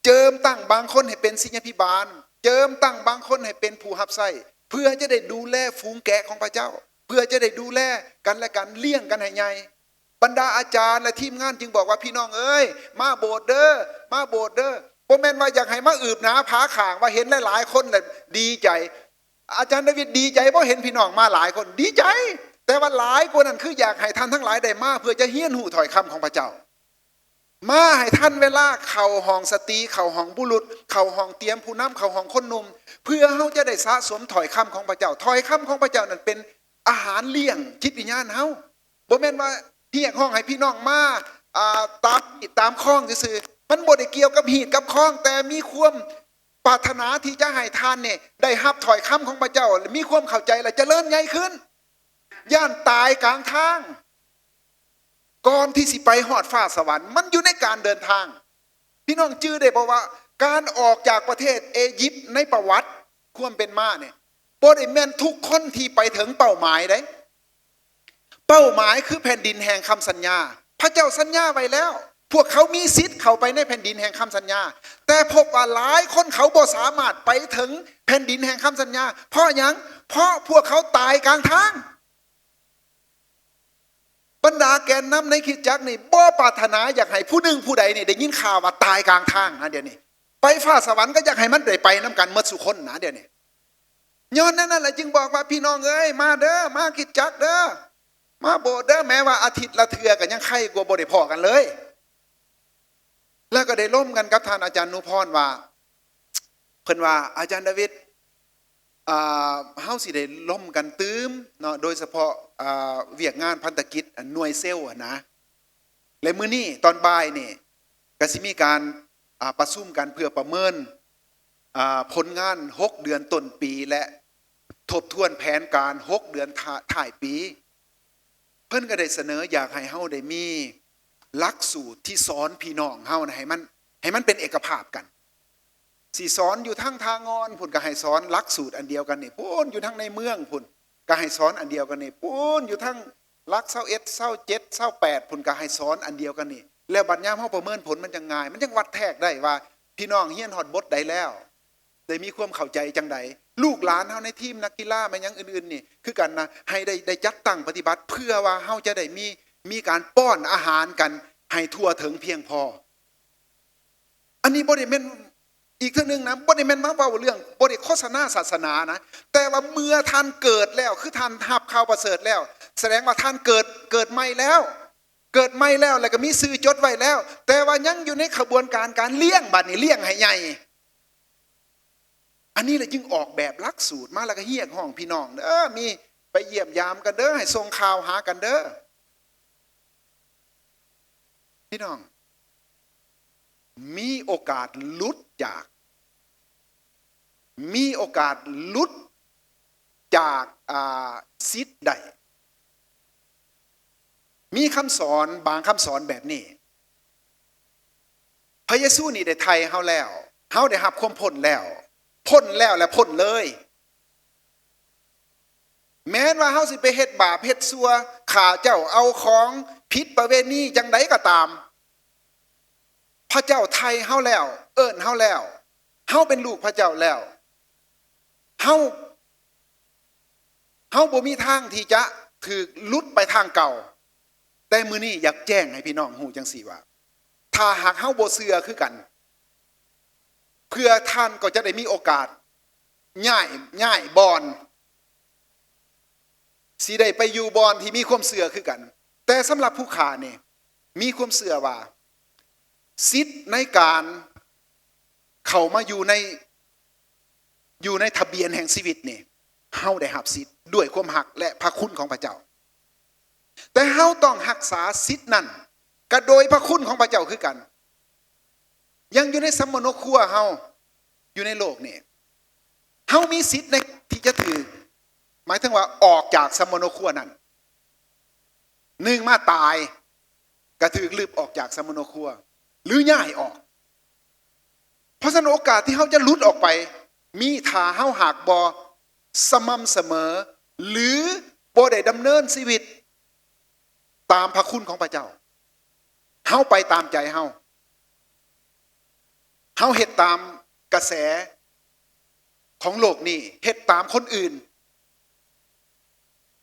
ເຈີມຕັ້ງບາງຄົນໃຫ້ເປັນສິດຍາພິບານ, ເຈີມຕັ້ງບາງຄົນໃຫ້ເປັນຜູ້ຮັບໃຊ້ ເພື່ອຈະໄດ້ດູແລຝູງແກະຂອງພະເຈົ້າ, ເພື່ອຈະໄດ້ດູແລກັນແລະກັນ, ລ້ຽງກັນໃຫ້ໃຫຍ່. ບັນດາອາຈານ ແລະ ທີມງານຈຶ່ງບອກວ່າ ພີ່ນ້ອງເອີຍ, ມາໂບດເດີ, ມາໂບດເດີ. ບໍ່ແມ່ນວ່າຢາກໃຫ້ມາອືບໜາຜາຂ້າງ ວ່າເຫັນຫຼາຍໆຄົນແລ້ວດີໃຈ. ອາຈານດາວິດດີໃຈບໍ່ເຫັນພີ່ນ້ອງມາຫຼາຍຄົນ? ດີໃຈ. ແຕ່ວ່າຫຼາຍກວ່ານັ້ນ ຄືຢາກໃຫ້ທ່ານທັງຫຼາຍໄດ້ມາ ເພື່ອຈະຮຽນຮູ້ຖ້ອຍຄຳຂອງພະເຈົ້າ. ມາໃຫ້ທັນເວລາເຂົ້າຫ້ອງສະຕີ, ເຂົ້າຫ້ອງບຸລຸດ, ເຂົ້າຫ້ອງຕຽມຜູ້ນຳ, ເຂົ້າຫ້ອງຄົນໜຸ່ມ, ເພື່ອເຮົາຈະໄດ້ສະສົມຖ້ອຍຄຳຂອງພະເຈົ້າ. ຖ້ອຍຄຳຂອງພະເຈົ້ານັ້ນເປັນອາຫານລ້ຽງຈິດວິນຍານເຮົາ. ບໍ່ແມ່ນວ່າຮຽກຮ້ອງໃຫ້ພີ່ນ້ອງມາ ອ່າ ຕາມຮີດຕາມຄອງຊື່ໆ. ມັນບໍ່ໄດ້ກ່ຽວກັບຮີດກັບຄອງ, ແຕ່ມີຄວາມປາດຖະໜາທີ່ຈະໃຫ້ທ່ານນີ້ໄດ້ຮັບຖ້ອຍຄຳຂອງພະເຈົ້າ ແລະ ມີຄວາມເຂົ້າໃຈ ແລະ ຈະເລີນໃຫຍ່ຂຶ້ນ. ຢ້ານຕາຍກາງທາງ. ກ່ອນທີ່ຊິໄປຮອດຟ້າສະຫວັນ ມັນຢູ່ໃນການເດີນທາງ. ພີ່ນ້ອງຈື່ໄດ້ບໍ່ວ່າ ການອອກຈາກປະເທດເອຢິບໃນປະຫວັດຄວາມເປັນມານີ້ ບໍ່ໄດ້ແມ່ນທຸກຄົນທີ່ໄປເຖິງເປົ້າໝາຍເດ້. ເປົ້າໝາຍຄືແຜ່ນດິນແຫ່ງຄຳສັນຍາ. ພະເຈົ້າສັນຍາໄວ້ແລ້ວ ພວກເຂົາມີສິດເຂົ້າໄປໃນແຜ່ນດິນແຫ່ງຄຳສັນຍາ. ແຕ່ພົບວ່າຫຼາຍຄົນເຂົາບໍ່ສາມາດໄປເຖິງແຜ່ນດິນແຫ່ງຄຳສັນຍາ. ເພາະຫຍັງ? ເພາະພວກເຂົາຕາຍກາງທາງ. ບັນດາແກນນຳໃນຄຣິສຕະຈັກນີ້ບໍ່ປາດຖະໜາຢາກໃຫ້ຜູ້ໜຶ່ງຜູ້ໃດນີ້ໄດ້ຍິນຂ່າວວ່າຕາຍກາງທາງນະ. ດຽວນີ້ໄປຟ້າສະຫວັນກໍຢາກໃຫ້ມັນໄດ້ໄປນຳກັນໝົດສູ່ຄົນນະ ດຽວນີ້. ຍ້ອນນັ້ນລະຈຶ່ງບອກວ່າ ພີ່ນ້ອງເອີຍ ມາເດີ ມາຄຣິສຕະຈັກເດີ ມາໂບດເດີ ແມ້ວ່າອາທິດລະເທື່ອກໍຍັງໄຄກວ່າບໍ່ໄດ້ພໍ້ກັນເລີຍ. ແລ້ວກໍໄດ້ລົມກັນກັບທ່ານອາຈານນຸພອນວ່າ ເພິ່ນວ່າ ອາຈານດາວິດ ອ່າ ເຮົາຊິໄດ້ລົມກັນຕື່ມເນາະ ໂດຍສະເພາະ ອ່າ ວຽກງານພັນທະກິດ ອັນ ໜ່ວຍເຊວຫັ້ນນະ. ແລະ ມື້ນີ້ຕອນບ່າຍນີ້ກໍຊິມີການ ອ່າ ປະຊຸມກັນເພື່ອປະເມີນ ອ່າ ຜົນງານຫົກເດືອນຕົ້ນປີ ແລະ ທົບທວນແຜນການຫົກເດືອນທ້າ- ທ້າຍປີ. ເພິ່ນກໍໄດ້ສະເໜີຢາກໃຫ້ເຮົາໄດ້ມີຫຼັກສູດທີ່ສອນພີ່ນ້ອງເຮົານະ ໃຫ້ມັນ ໃຫ້ມັນເປັນເອກະພາບກັນ. ຊິສອນຢູ່ທາງທ່າງ່ອນພຸ້ນ ກໍໃຫ້ສອນຫຼັກສູດອັນດຽວກັນນີ້, ພຸ້ນຢູ່ທາງໃນເມືອງພຸ້ນ ກໍໃຫ້ສອນອັນດຽວກັນນີ້, ພຸ້ນຢູ່ທາງຫຼັກຊາວເອັດ ຊາວເຈັດ ຊາວແປດພຸ້ນ ກໍໃຫ້ສອນອັນດຽວກັນນີ້. ແລ້ວບັດຍາມເຮົາປະເມີນຜົນ ມັນຈັ່ງງ່າຍ, ມັນຈັ່ງວັດແທກໄດ້ວ່າພີ່ນ້ອງຮຽນຮອດບົດໃດແລ້ວ. ໄດ້ມີຄວາມເຂົ້າໃຈຈັ່ງໃດ? ລູກຫຼານເຮົາໃນທີມນັກກິລາແມ່ນຫຍັງອື່ນໆນີ້ຄືກັນນະ, ໃຫ້ໄດ້ ໄດ້ຈັດຕັ້ງປະຕິບັດ ເພື່ອວ່າເຮົາຈະໄດ້ມີ ມີການປ້ອນອາຫານກັນໃຫ້ທົ່ວເຖິງພຽງພໍ. ອັນນີ້ບໍ່ໄດ້ແມ່ນ ອີກເທື່ອໜຶ່ງນະ ບໍ່ໄດ້ແມ່ນມາເວົ້າເລື່ອງ ບໍ່ໄດ້ໂຄສະນາສາສະໜານະ, ແຕ່ວ່າເມື່ອທ່ານເກີດແລ້ວ ຄືທ່ານຮັບຂ່າວປະເສີດແລ້ວ ສະແດງວ່າທ່ານເກີດ ເກີດໃໝ່ແລ້ວ. ເກີດໃໝ່ແລ້ວ ແລ້ວກໍມີຊື່ຈົດໄວ້ແລ້ວ, ແຕ່ວ່າຍັງຢູ່ໃນຂະບວນການການລ້ຽງ, ບັດນີ້ລ້ຽງໃຫ້ໃຫຍ່. ອັນນີ້ລະຈຶ່ງອອກແບບຫຼັກສູດມາ ແລ້ວກໍຮຽກຮ້ອງພີ່ນ້ອງເດີ, ມີໄປຢ້ຽມຢາມກັນເດີ, ໃຫ້ສົ່ງຂ່າວຫາກັນເດີ. ພີ່ນ້ອງ ມີໂອກາດຫຼຸດຈາກ ມີໂອກາດຫຼຸດຈາກ ອ່າ ສິດໄດ້. ມີຄຳສອນບາງຄຳສອນແບບນີ້, ພະເຢຊູນີ້ໄດ້ໄຖ່ເຮົາແລ້ວ, ເຮົາໄດ້ຮັບຄວາມພົ້ນແລ້ວ, ພົ້ນແລ້ວ ແລະ ພົ້ນເລີຍ. ແມ່ນວ່າເຮົາຊິໄປເຮັດບາບເຮັດຊົ່ວ, ຂ້າເຈົ້າເອົາຂອງຜິດປະເວນີຈັ່ງໃດກໍຕາມ, ພະເຈົ້າໄຖ່ເຮົາແລ້ວ, ເອີ້ນເຮົາແລ້ວ, ເຮົາເປັນລູກພະເຈົ້າແລ້ວ, ເຮົາ ເຮົາບໍ່ມີທາງທີ່ຈະຖືກຫຼຸດໄປທາງເກົ່າ. ແຕ່ມື້ນີ້ຢາກແຈ້ງໃຫ້ພີ່ນ້ອງຮູ້ຈັ່ງຊີ້ວ່າ ຖ້າຫາກເຮົາບໍ່ເຊື່ອຄືກັນ, ເພື່ອທ່ານກໍຈະໄດ້ມີໂອກາດຍ້າຍ ຍ້າຍບ່ອນ, ຊິໄດ້ໄປຢູ່ບ່ອນທີ່ມີຄວາມເຊື່ອຄືກັນ. ແຕ່ສຳລັບຜູ້ຂ້ານີ້ ມີຄວາມເຊື່ອວ່າ ສິດໃນການເຂົ້າມາຢູ່ໃນ ຢູ່ໃນທະບຽນແຫ່ງຊີວິດນີ້, ເຮົາໄດ້ຮັບສິດດ້ວຍຄວາມຮັກ ແລະ ພະຄຸນຂອງພະເຈົ້າ. ແຕ່ເຮົາຕ້ອງຮັກສາສິດນັ້ນ ກະໂດຍພະຄຸນຂອງພະເຈົ້າຄືກັນ. ຍັງຢູ່ໃນສຳມະໂນຄົວເຮົາ, ຢູ່ໃນໂລກນີ້, ເຮົາມີສິດໃນທີ່ຈະຖືກ, ໝາຍເຖິງວ່າອອກຈາກສຳມະໂນຄົວນັ້ນ. ໜຶ່ງມາຕາຍ, ກະຖືກລຶບອອກຈາກສຳມະໂນຄົວ ຫຼື ຍ້າຍອອກ. ເພາະສະນັ້ນໂອກາດທີ່ເຮົາຈະຫຼຸດອອກໄປ ມີຖ້າເຮົາຫາກບໍ່ສະໝ່ຳສະເໝີ ຫຼື ບໍ່ໄດ້ດຳເນີນຊີວິດຕາມພະຄຸນຂອງພະເຈົ້າ. ເຮົາໄປຕາມໃຈເຮົາ, ເຮົາເຮັດຕາມກະແສຂອງໂລກນີ້, ເຮັດຕາມຄົນອື່ນ.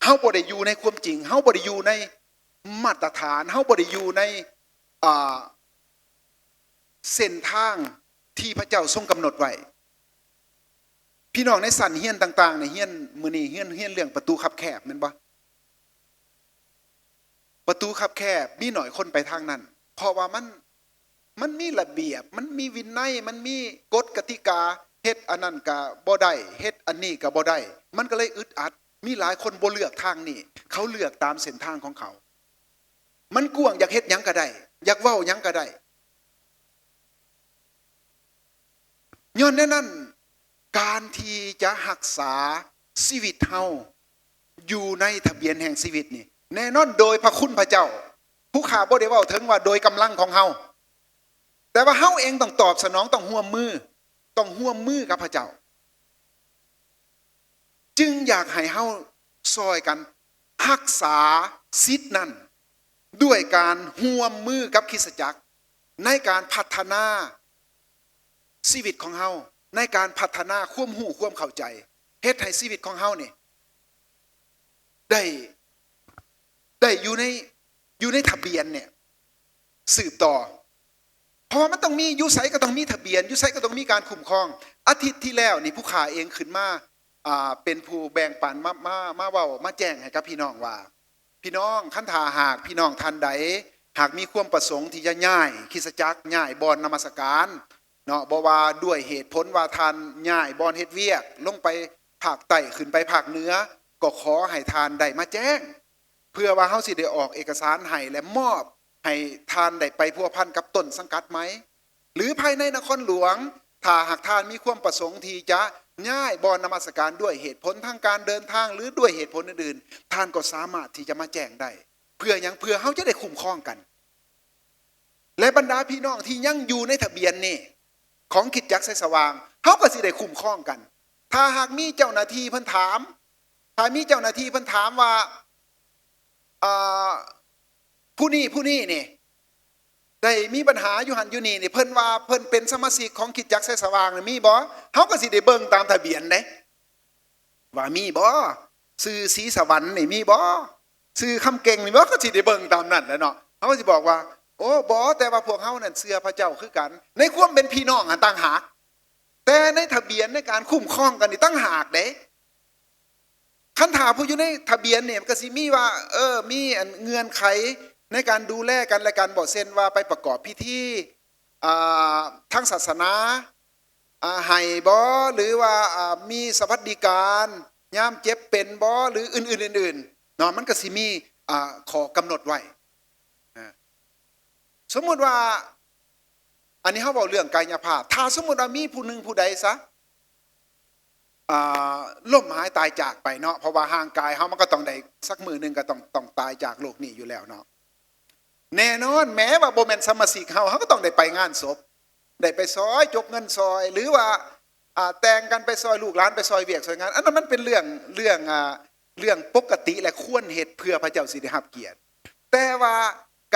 ເຮົາບໍ່ໄດ້ຢູ່ໃນຄວາມຈິງ, ເຮົາບໍ່ໄດ້ຢູ່ໃນມາດຕະຖານ, ເຮົາບໍ່ໄດ້ຢູ່ໃນ ອ່າ ເສັ້ນທາງ ທີ່ພະເຈົ້າຊົງກຳນົດໄວ້. ພີ່ນ້ອງໃນຊັ້ນຮຽນຕ່າງໆ ໃນຮຽນມື້ນີ້ ຮຽນ ຮຽນເລື່ອງປະຕູຄັບແຄບແມ່ນບໍ່? ປະຕູຄັບແຄບ ມີໜ້ອຍຄົນໄປທາງນັ້ນ ເພາະວ່າມັນ ມັນມີລະບຽບ ມັນມີວິໄນ ມັນມີກົດກະຕິກາ ເຮັດອັນນັ້ນກະບໍ່ໄດ້ ເຮັດອັນນີ້ກະບໍ່ໄດ້ ມັນກໍເລີຍອຶດອັດ. ມີຫຼາຍຄົນບໍ່ເລືອກທາງນີ້ ເຂົາເລືອກຕາມເສັ້ນທາງຂອງເຂົາ. ມັນກວ້າງ ຢາກເຮັດຫຍັງກໍໄດ້ ຢາກເວົ້າຫຍັງກໍໄດ້. ຍ້ອນແນວນັ້ນ ການທີ່ຈະຮັກສາຊີວິດເຮົາຢູ່ໃນທະບຽນແຫ່ງຊີວິດນີ້ ແນ່ນອນໂດຍພະຄຸນພະເຈົ້າ. ຜູ້ຂ້າບໍ່ໄດ້ເວົ້າເຖິງວ່າໂດຍກຳລັງຂອງເຮົາ ແຕ່ວ່າເຮົາເອງຕ້ອງຕອບສະໜອງ ຕ້ອງຮ່ວມມື ຕ້ອງຮ່ວມມືກັບພະເຈົ້າ. ຈຶ່ງຢາກໃຫ້ເຮົາຊ່ອຍກັນຮັກສາສິດນັ້ນ ດ້ວຍການຮ່ວມມືກັບຄຣິສຕະຈັກ ໃນການພັດທະນາຊີວິດຂອງເຮົາ ໃນການພັດທະນາຄວາມຮູ້ຄວາມເຂົ້າໃຈ ເຮັດໃຫ້ຊີວິດຂອງເຮົານີ້ ໄດ້ ໄດ້ຢູ່ໃນ ຢູ່ໃນທະບຽນນີ້ສືບຕໍ່ ເພາະວ່າມັນຕ້ອງມີ ຢູ່ໃສກໍຕ້ອງມີທະບຽນ ຢູ່ໃສກໍຕ້ອງມີການຄຸ້ມຄອງ. ອາທິດທີ່ແລ້ວນີ້ ຜູ້ຂ້າເອງຂຶ້ນມາ ອ່າ ເປັນຜູ້ແບ່ງປັນ ມາ ມາ ມາເວົ້າ ມາແຈ້ງໃຫ້ກັບພີ່ນ້ອງວ່າ ພີ່ນ້ອງ ຄັນຖ້າຫາກພີ່ນ້ອງທ່ານໃດ ຫາກມີຄວາມປະສົງທີ່ຈະຍ້າຍຄຣິສຕະຈັກ ຍ້າຍບ່ອນນະມັດສະການເນາະ ບໍ່ວ່າດ້ວຍເຫດຜົນວ່າທ່ານຍ້າຍບ່ອນເຮັດວຽກ ລົງໄປພາກໃຕ້ ຂຶ້ນໄປພາກເໜືອ ກໍຂໍໃຫ້ທ່ານໄດ້ມາແຈ້ງ ເພື່ອວ່າເຮົາຊິໄດ້ອອກເອກະສານໃຫ້ ແລະ ມອບໃຫ້ທ່ານໄດ້ໄປພົວພັນກັບຕົ້ນສັງກັດໃໝ່ ຫຼື ພາຍໃນນະຄອນຫຼວງ. ຖ້າຫາກທ່ານມີຄວາມປະສົງທີ່ຈະຍ້າຍບ່ອນນະມັດສະການດ້ວຍເຫດຜົນທາງການເດີນທາງ ຫຼື ດ້ວຍເຫດຜົນອື່ນໆ ທ່ານກໍສາມາດທີ່ຈະມາແຈ້ງໄດ້. ເພື່ອຫຍັງ? ເພື່ອເຮົາຈະໄດ້ຄຸ້ມຄອງກັນ ແລະ ບັນດາພີ່ນ້ອງທີ່ຍັງຢູ່ໃນທະບຽນນີ້ ຂອງຄຣິສຕະຈັກໄຊສະຫວ່າງ ເຮົາກໍຊິໄດ້ຄຸ້ມຄອງກັນ. ຖ້າຫາກມີເຈົ້າໜ້າທີ່ເພິ່ນຖາມ ຖ້າມີເຈົ້າໜ້າທີ່ເພິ່ນຖາມວ່າ ອ່າ ຜູ້ນີ້ ຜູ້ນີ້ນີ້ ໄດ້ມີບັນຫາຢູ່ຫັ້ນຢູ່ນີ້ນີ້ ເພິ່ນວ່າເພິ່ນເປັນສະມາຊິກຂອງຄຣິສຕະຈັກໄຊສະຫວ່າງນີ້ ມີບໍ່? ເຮົາກໍຊິໄດ້ເບິ່ງຕາມທະບຽນເດ້ ວ່າມີບໍ່? ຊື່ສີສະຫວັນນີ້ມີບໍ່? ຊື່ຄຳເກັ່ງນີ້ບໍ່? ກໍຊິໄດ້ເບິ່ງຕາມນັ້ນແຫຼະເນາະ. ເຮົາກໍຊິບອກວ່າ ໂອ້ ບໍ່ ແຕ່ວ່າພວກເຮົານັ້ນເຊື່ອພະເຈົ້າຄືກັນ. ໃນຄວາມເປັນພີ່ນ້ອງຫັ້ນຕ່າງຫາກ ແຕ່ໃນທະບຽນໃນການຄຸ້ມຄອງກັນນີ້ຕ່າງຫາກເດ້. ຄັນຖ້າຜູ້ຢູ່ໃນທະບຽນນີ້ ມັນກໍຊິມີວ່າ ເອີ ມີອັນເງື່ອນໄຂໃນການດູແລກັນແລະກັນບໍ ເຊັ່ນວ່າໄປປະກອບພິທີ ອ່າ ທາງສາສະໜາ ອ່າ ໃຫ້ບໍ ຫຼືວ່າ ອ່າ ມີສະຫວັດດີການຍາມເຈັບເປັນບໍ ຫຼື ອື່ນໆ ອື່ນໆເນາະ ມັນກໍຊິມີ ອ່າ ຂໍ້ກຳນົດໄວ້. ອ່າ ສົມມຸດວ່າ ອັນນີ້ເຮົາເວົ້າເລື່ອງກາຍະພາບ ຖ້າສົມມຸດວ່າມີຜູ້ໜຶ່ງຜູ້ໃດຊະ ອ່າ ລົ້ມຫາຍຕາຍຈາກໄປເນາະ ເພາະວ່າຮ່າງກາຍເຮົາມັນກໍຕ້ອງໄດ້ ສັກມື້ໜຶ່ງກໍຕ້ອງ ຕ້ອງຕາຍຈາກໂລກນີ້ຢູ່ແລ້ວເນາະ. ແນ່ນອນ ແມ້ວ່າບໍ່ແມ່ນສະມາຊິກເຮົາ ເຮົາກໍຕ້ອງໄດ້ໄປງານສົບ ໄດ້ໄປຊ່ອຍ ຈົກເງິນຊ່ອຍ ຫຼືວ່າ ອ່າ ແຕ່ງກັນໄປຊ່ອຍລູກຫຼານ ໄປຊ່ອຍວຽກຊ່ອຍງານ ອັນນັ້ນມັນເປັນເລື່ອງ ເລື່ອງ ອ່າ ເລື່ອງປົກກະຕິ ແລະ ຄວນເຮັດ ເພື່ອພະເຈົ້າຊິໄດ້ຮັບກຽດ. ແຕ່ວ່າ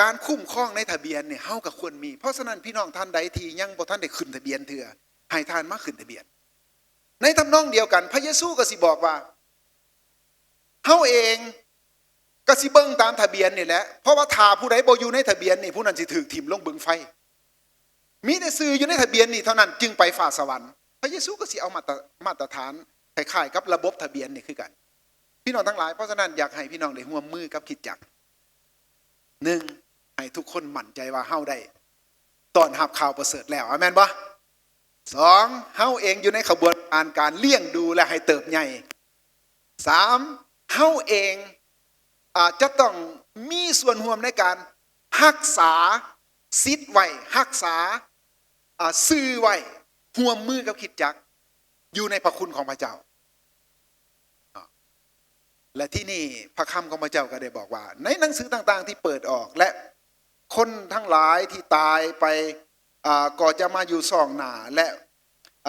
ການຄຸ້ມຄອງໃນທະບຽນນີ້ ເຮົາກໍຄວນມີ. ເພາະສະນັ້ນ ພີ່ນ້ອງທ່ານໃດທີ່ຍັງບໍ່ທັນໄດ້ຂຶ້ນທະບຽນເທື່ອ ໃຫ້ທ່ານມາຂຶ້ນທະບຽນ. ໃນທຳນອງດຽວກັນ ພະເຢຊູກໍຊິບອກວ່າ ເຮົາເອງກໍຊິເບິ່ງຕາມທະບຽນນີ້ແຫຼະ ເພາະວ່າຖ້າຜູ້ໃດບໍ່ຢູ່ໃນທະບຽນນີ້ ຜູ້ນັ້ນຊິຖືກຖິ້ມລົງບຶງໄຟ. ມີແຕ່ຊື່ຢູ່ໃນທະບຽນນີ້ເທົ່ານັ້ນຈຶ່ງໄປຟ້າສະຫວັນ. ພະເຢຊູກໍຊິເອົາມາດຕະ ມາດຕະຖານຄ້າຍໆກັບລະບົບທະບຽນນີ້ຄືກັນ ພີ່ນ້ອງທັງຫຼາຍ. ເພາະສະນັ້ນ ຢາກໃຫ້ພີ່ນ້ອງໄດ້ຮ່ວມມືກັບຄຣິສຕະຈັກ. ໜຶ່ງ ໃຫ້ທຸກຄົນໝັ້ນໃຈວ່າເຮົາໄດ້ຕ້ອນຮັບຂ່າວປະເສີດແລ້ວ. ອາແມ່ນບໍ່? ສອງ ເຮົາເອງຢູ່ໃນຂະບວນການ ການລ້ຽງດູ ແລະ ໃຫ້ເຕີບໃຫຍ່. ສາມ ເຮົາເອງ ອາ ຈະຕ້ອງມີສ່ວນຮ່ວມໃນການຮັກສາສິດໄວ້ ຮັກສາ ອາ ຊື່ໄວ້ ຮ່ວມມືກັບຄຣິສຕະຈັກ ຢູ່ໃນພະຄຸນຂອງພະເຈົ້າ. ອາ ແລະ ທີ່ນີ້ພະຄຳຂອງພະເຈົ້າກໍໄດ້ບອກວ່າ ໃນໜັງສືຕ່າງໆທີ່ເປີດອອກ ແລະ ຄົນທັງຫຼາຍທີ່ຕາຍໄປ ອາ ກໍຈະມາຢູ່ຊ່ອງໜ້າ ແລະ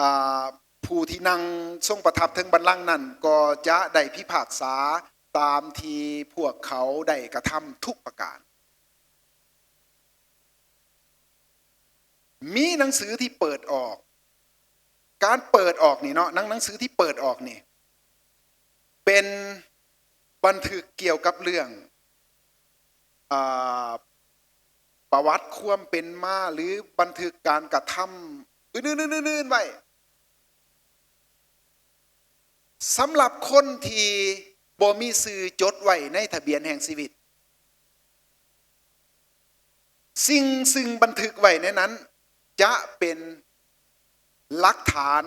ອາ ຜູ້ທີ່ນັ່ງຊົງປະທັບເທິງບັນລັງນັ້ນ ກໍຈະໄດ້ພິພາກສາຕາມທີ່ພວກເຂົາໄດ້ກະທຳທຸກປະການ. ມີໜັງສືທີ່ເປີດອອກ ການເປີດອອກນີ້ເນາະ ໜັງ ໜັງສືທີ່ເປີດອອກນີ້ ເປັນບັນທຶກກ່ຽວກັບເລື່ອງ ອາ ປະຫວັດຄວາມເປັນມາ ຫຼື ບັນທຶກການກະທຳ ອື່ນໆໆໆໄວ້. ສຳລັບຄົນທີ່ບໍ່ມີຊື່ຈົດໄວ້ໃນທະບຽນແຫ່ງຊີວິດ, ສິ່ງຊຶ່ງບັນທຶກໄວ້ໃນນັ້ນຈະເປັນຫຼັກຖານ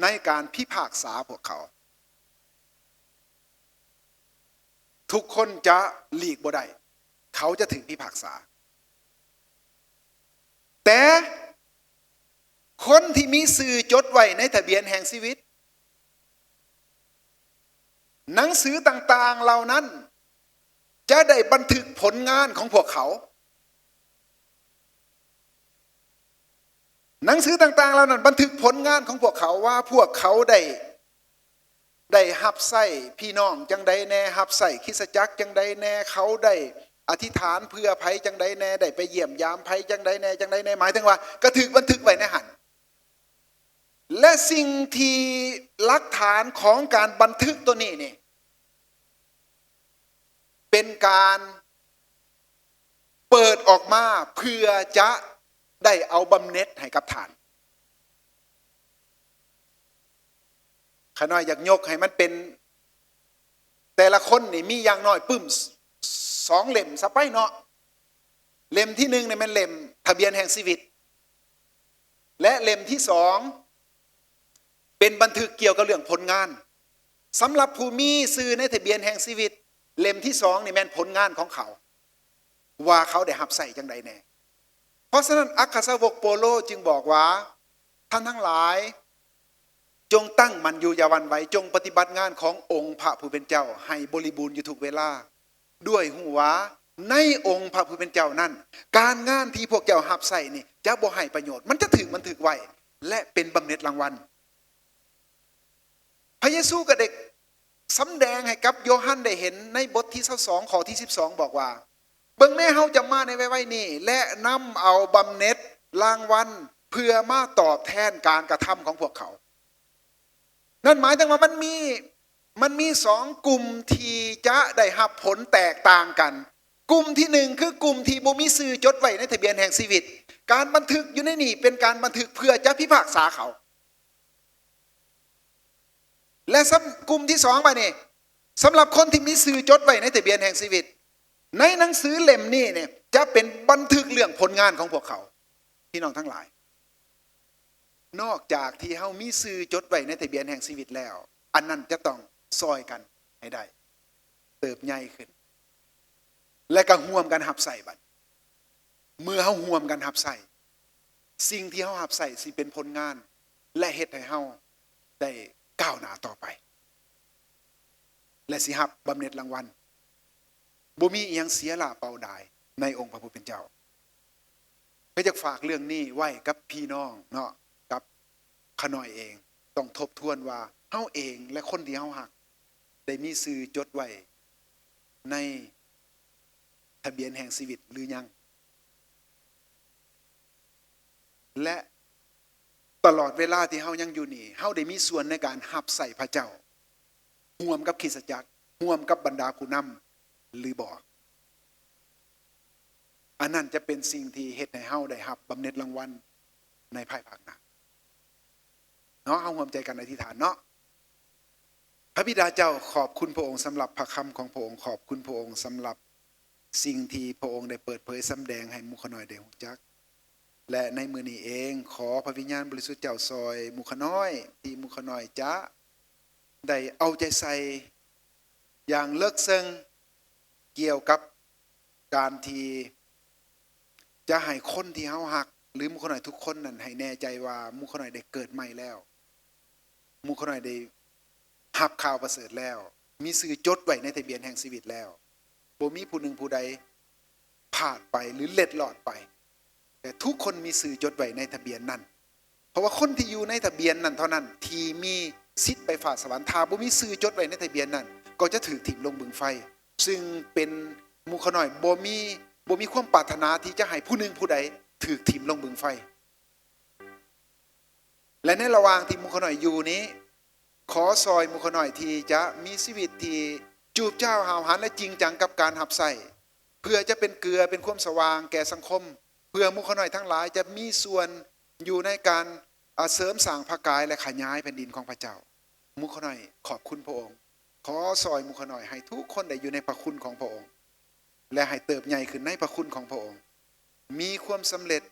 ໃນການພິພາກສາພວກເຂົາ. ທຸກຄົນຈະຫຼີກບໍ່ໄດ້, ເຂົາຈະຖືກພິພາກສາ. ແຕ່ຄົນທີ່ມີຊື່ຈົດໄວ້ໃນທະບຽນແຫ່ງຊີວິດ, ໜັງສືຕ່າງໆເຫຼົ່ານັ້ນຈະໄດ້ບັນທຶກຜົນງານຂອງພວກເຂົາ. ໜັງສືຕ່າງໆເຫຼົ່ານັ້ນບັນທຶກຜົນງານຂອງພວກເຂົາ ວ່າພວກເຂົາໄດ້ ໄດ້ຮັບໃຊ້ພີ່ນ້ອງຈັ່ງໃດແດ່, ຮັບໃຊ້ຄຣິສຕະຈັກຈັ່ງໃດແດ່, ເຂົາໄດ້ອະທິຖານເພື່ອໃຜຈັ່ງໃດແດ່, ໄດ້ໄປຢ້ຽມຢາມໃຜຈັ່ງໃດແດ່, ຈັ່ງໃດແດ່, ໝາຍເຖິງວ່າກະຖືກບັນທຶກໄວ້ໃນຫັ້ນ. ແລະ ສິ່ງທີ່ ຫຼັກຖານຂອງການບັນທຶກໂຕນີ້ນີ້ ເປັນການເປີດອອກມາເພື່ອຈະໄດ້ເອົາບຳເໜັດໃຫ້ກັບທ່ານ. ຂ້ານ້ອຍຢາກຍົກໃຫ້ມັນເປັນ ແຕ່ລະຄົນນີ້ມີຢ່າງໜ້ອຍປຶ້ມ ສ- ສອງເຫຼັ້ມຊະໄປເນາະ. ເຫຼັ້ມທີໜຶ່ງນີ້ແມ່ນເຫຼັ້ມທະບຽນແຫ່ງຊີວິດ ແລະ ເຫຼັ້ມທີສອງເປັນບັນທຶກກ່ຽວກັບເລື່ອງຜົນງານ. ສຳລັບຜູ້ມີຊື່ໃນທະບຽນແຫ່ງຊີວິດ, ເຫຼັ້ມທີສອງນີ້ແມ່ນຜົນງານຂອງເຂົາ ວ່າເຂົາໄດ້ຮັບໃຊ້ຈັ່ງໃດແດ່. ເພາະສະນັ້ນ ອັກຄະສາວົກໂປໂລຈຶ່ງບອກວ່າ, ທ່ານທັງຫຼາຍ ຈົ່ງຕັ້ງໝັ້ນຢູ່ຢ່າຫວັ່ນໄຫວ, ຈົ່ງປະຕິບັດງານຂອງອົງພະຜູ້ເປັນເຈົ້າໃຫ້ບໍລິບູນຢູ່ທຸກເວລາ, ດ້ວຍຮູ້ວ່າໃນອົງພະຜູ້ເປັນເຈົ້ານັ້ນ ການງານທີ່ພວກເຈົ້າຮັບໃຊ້ນີ້ຈະບໍ່ໄຮ້ປະໂຫຍດ, ມັນຈະຖືກບັນທຶກໄວ້ ແລະ ເປັນບຳເໜັດລາງວັນ. ພະເຢຊູກໍໄດ້ສຳແດງໃຫ້ກັບໂຢຮັນໄດ້ເຫັນໃນບົດທີຊາວສອງ ຂໍ້ທີສິບສອງ ບອກວ່າ, ເບິ່ງແມ້ ເຮົາຈະມາໃນໄວໆນີ້ ແລະ ນຳເອົາບຳເໜັດລາງວັນເພື່ອມາຕອບແທນການກະທຳຂອງພວກເຂົາ. ນັ້ນໝາຍເຖິງວ່າມັນມີ, ມັນມີສອງກຸ່ມທີ່ຈະໄດ້ຮັບຜົນແຕກຕ່າງກັນ. ກຸ່ມທີໜຶ່ງ ຄືກຸ່ມທີ່ບໍ່ມີຊື່ຈົດໄວ້ໃນທະບຽນແຫ່ງຊີວິດ. ການບັນທຶກຢູ່ໃນນີ້ເປັນການບັນທຶກເພື່ອຈະພິພາກສາເຂົາ. ແລະ ສຳ ກຸ່ມທີສອງ ບາດນີ້ ສຳລັບຄົນທີ່ມີຊື່ຈົດໄວ້ໃນທະບຽນແຫ່ງຊີວິດ, ໃນໜັງສືເຫຼັ້ມນີ້ນີ້ ຈະເປັນບັນທຶກເລື່ອງຜົນງານຂອງພວກເຂົາ. ພີ່ນ້ອງທັງຫຼາຍ, ນອກຈາກທີ່ເຮົາມີຊື່ຈົດໄວ້ໃນທະບຽນແຫ່ງຊີວິດແລ້ວ, ອັນນັ້ນຈະຕ້ອງຊ່ອຍກັນໃຫ້ໄດ້ເຕີບໃຫຍ່ຂຶ້ນ ແລະ ກໍຮ່ວມກັນຮັບໃຊ້. ບັດເມື່ອເຮົາຮ່ວມກັນຮັບໃຊ້, ສິ່ງທີ່ເຮົາຮັບໃຊ້ຊິເປັນຜົນງານ ແລະ ເຮັດໃຫ້ເຮົາໄດ້ກ້າວໜ້າຕໍ່ໄປ ແລະ ຊິຮັບບຳເໜັດລາງວັນ. ບໍ່ມີອີ່ຫຍັງເສຍຫຼ້າເປົ່າດາຍໃນອົງພະຜູ້ເປັນເຈົ້າ. ກໍຢາກຝາກເລື່ອງນີ້ໄວ້ກັບພີ່ນ້ອງເນາະ, ກັບຂ້ານ້ອຍເອງ, ຕ້ອງທົບທວນວ່າເຮົາເອງ ແລະ ຄົນທີ່ເຮົາຮັກ ໄດ້ມີຊື່ຈົດໄວ້ໃນທະບຽນແຫ່ງຊີວິດຫຼືຍັງ? ແລະ ຕະຫຼອດເວລາທີ່ເຮົາຍັງຢູ່ນີ້, ເຮົາໄດ້ມີສ່ວນໃນການຮັບໃຊ້ພະເຈົ້າ ຮ່ວມກັບຄຣິສຕະຈັກ, ຮ່ວມກັບບັນດາຜູ້ນຳ ຫຼືບໍ່? ອັນນັ້ນຈະເປັນສິ່ງທີ່ເຮັດໃຫ້ເຮົາໄດ້ຮັບບຳເໜັດລາງວັນໃນພາຍພາກໜ້າເນາະ. ເຮົາຮ່ວມໃຈກັນອະທິຖານເນາະ. ພະບິດາເຈົ້າ, ຂອບຄຸນພະອົງສຳລັບພະຄຳຂອງພະອົງ, ຂອບຄຸນພະອົງສຳລັບສິ່ງທີ່ພະອົງໄດ້ເປີດເຜີຍສຳແດງໃຫ້ໝູ່ຂ້ານ້ອຍໄດ້ຮູ້ຈັກ. ແລະ ໃນມື້ນີ້ເອງ, ຂໍພະວິນຍານບໍລິສຸດເຈົ້າຊ່ອຍໝູ່ຂ້ານ້ອຍ, ທີ່ໝູ່ຂ້ານ້ອຍຈະໄດ້ເອົາໃຈໃສ່ຢ່າງເລິກເຊິ່ງ ກ່ຽວກັບການທີ່ຈະໃຫ້ຄົນທີ່ເຮົາຮັກ ຫຼື ໝູ່ຂ້ານ້ອຍທຸກຄົນນັ້ນ ໃຫ້ແນ່ໃຈວ່າໝູ່ຂ້ານ້ອຍໄດ້ເກີດໃໝ່ແລ້ວ, ໝູ່ຂ້ານ້ອຍໄດ້ຮັບຂ່າວປະເສີດແລ້ວ, ມີຊື່ຈົດໄວ້ໃນທະບຽນແຫ່ງຊີວິດແລ້ວ. ບໍ່ມີຜູ້ໜຶ່ງຜູ້ໃດພາດໄປ ຫຼື ເລັດລອດໄປ, ແຕ່ທຸກຄົນມີຊື່ຈົດໄວ້ໃນທະບຽນນັ້ນ. ເພາະວ່າຄົນທີ່ຢູ່ໃນທະບຽນນັ້ນເທົ່ານັ້ນທີ່ມີສິດໄປຟ້າສະຫວັນ, ຖ້າບໍ່ມີຊື່ຈົດໄວ້ໃນທະບຽນນັ້ນ ກໍຈະຖືກຖິ້ມລົງບຶງໄຟ, ຊຶ່ງເປັນໝູ່ຂ້ານ້ອຍບໍ່ມີ, ບໍ່ມີຄວາມປາດຖະໜາທີ່ຈະໃຫ້ຜູ້ໜຶ່ງຜູ້ໃດຖືກຖິ້ມລົງບຶງໄຟ. ແລະ ໃນລະຫວ່າງທີ່ໝູ່ຂ້ານ້ອຍຢູ່ນີ້, ຂໍຊ່ອຍໝູ່ຂ້ານ້ອຍທີ່ຈະມີຊີວິດທີ່ຈູບຈ້າວຫ້າວຫັນ ແລະ ຈິງຈັງກັບການຮັບໃຊ້, ເພື່ອຈະເປັນເກືອເປັນຄວາມສະຫວ່າງແກ່ສັງຄົມ, ເພື່ອໝູ່ຂ້ານ້ອຍທັງຫຼາຍຈະມີສ່ວນ ຢູ່ໃນການ ອາ ເສີມສ້າງພະກາຍ ແລະ ຂະຫຍາຍແຜ່ນດິນຂອງພະເຈົ້າ. ໝູ່ຂ້ານ້ອຍຂອບຄຸນພະອົງ. ຂໍຊ່ອຍໝູ່ຂ້ານ້ອຍໃຫ້ທຸກຄົນໄດ້ຢູ່ໃນພະຄຸນຂອງພະອົງ ແລະ ໃຫ້ເຕີບໃຫຍ່ຂຶ້ນໃນພະຄຸນຂອງພະອົງ, ມີຄວາມສຳເລັດ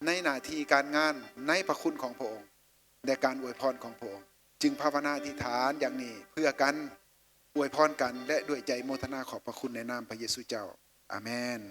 ໃນໜ້າທີ່ການງານໃນພະຄຸນຂອງພະອົງ ແລະ ການອວຍພອນຂອງພະອົງ. ຈຶ່ງພາວະນາອະທິຖານຢ່າງນີ້ເພື່ອກັນ, ອວຍພອນກັນ ແລະ ດ້ວຍໃຈໂມທະນາຂອບພະຄຸນໃນນາມພະເຢຊູເຈົ້າ. ອາເມນ.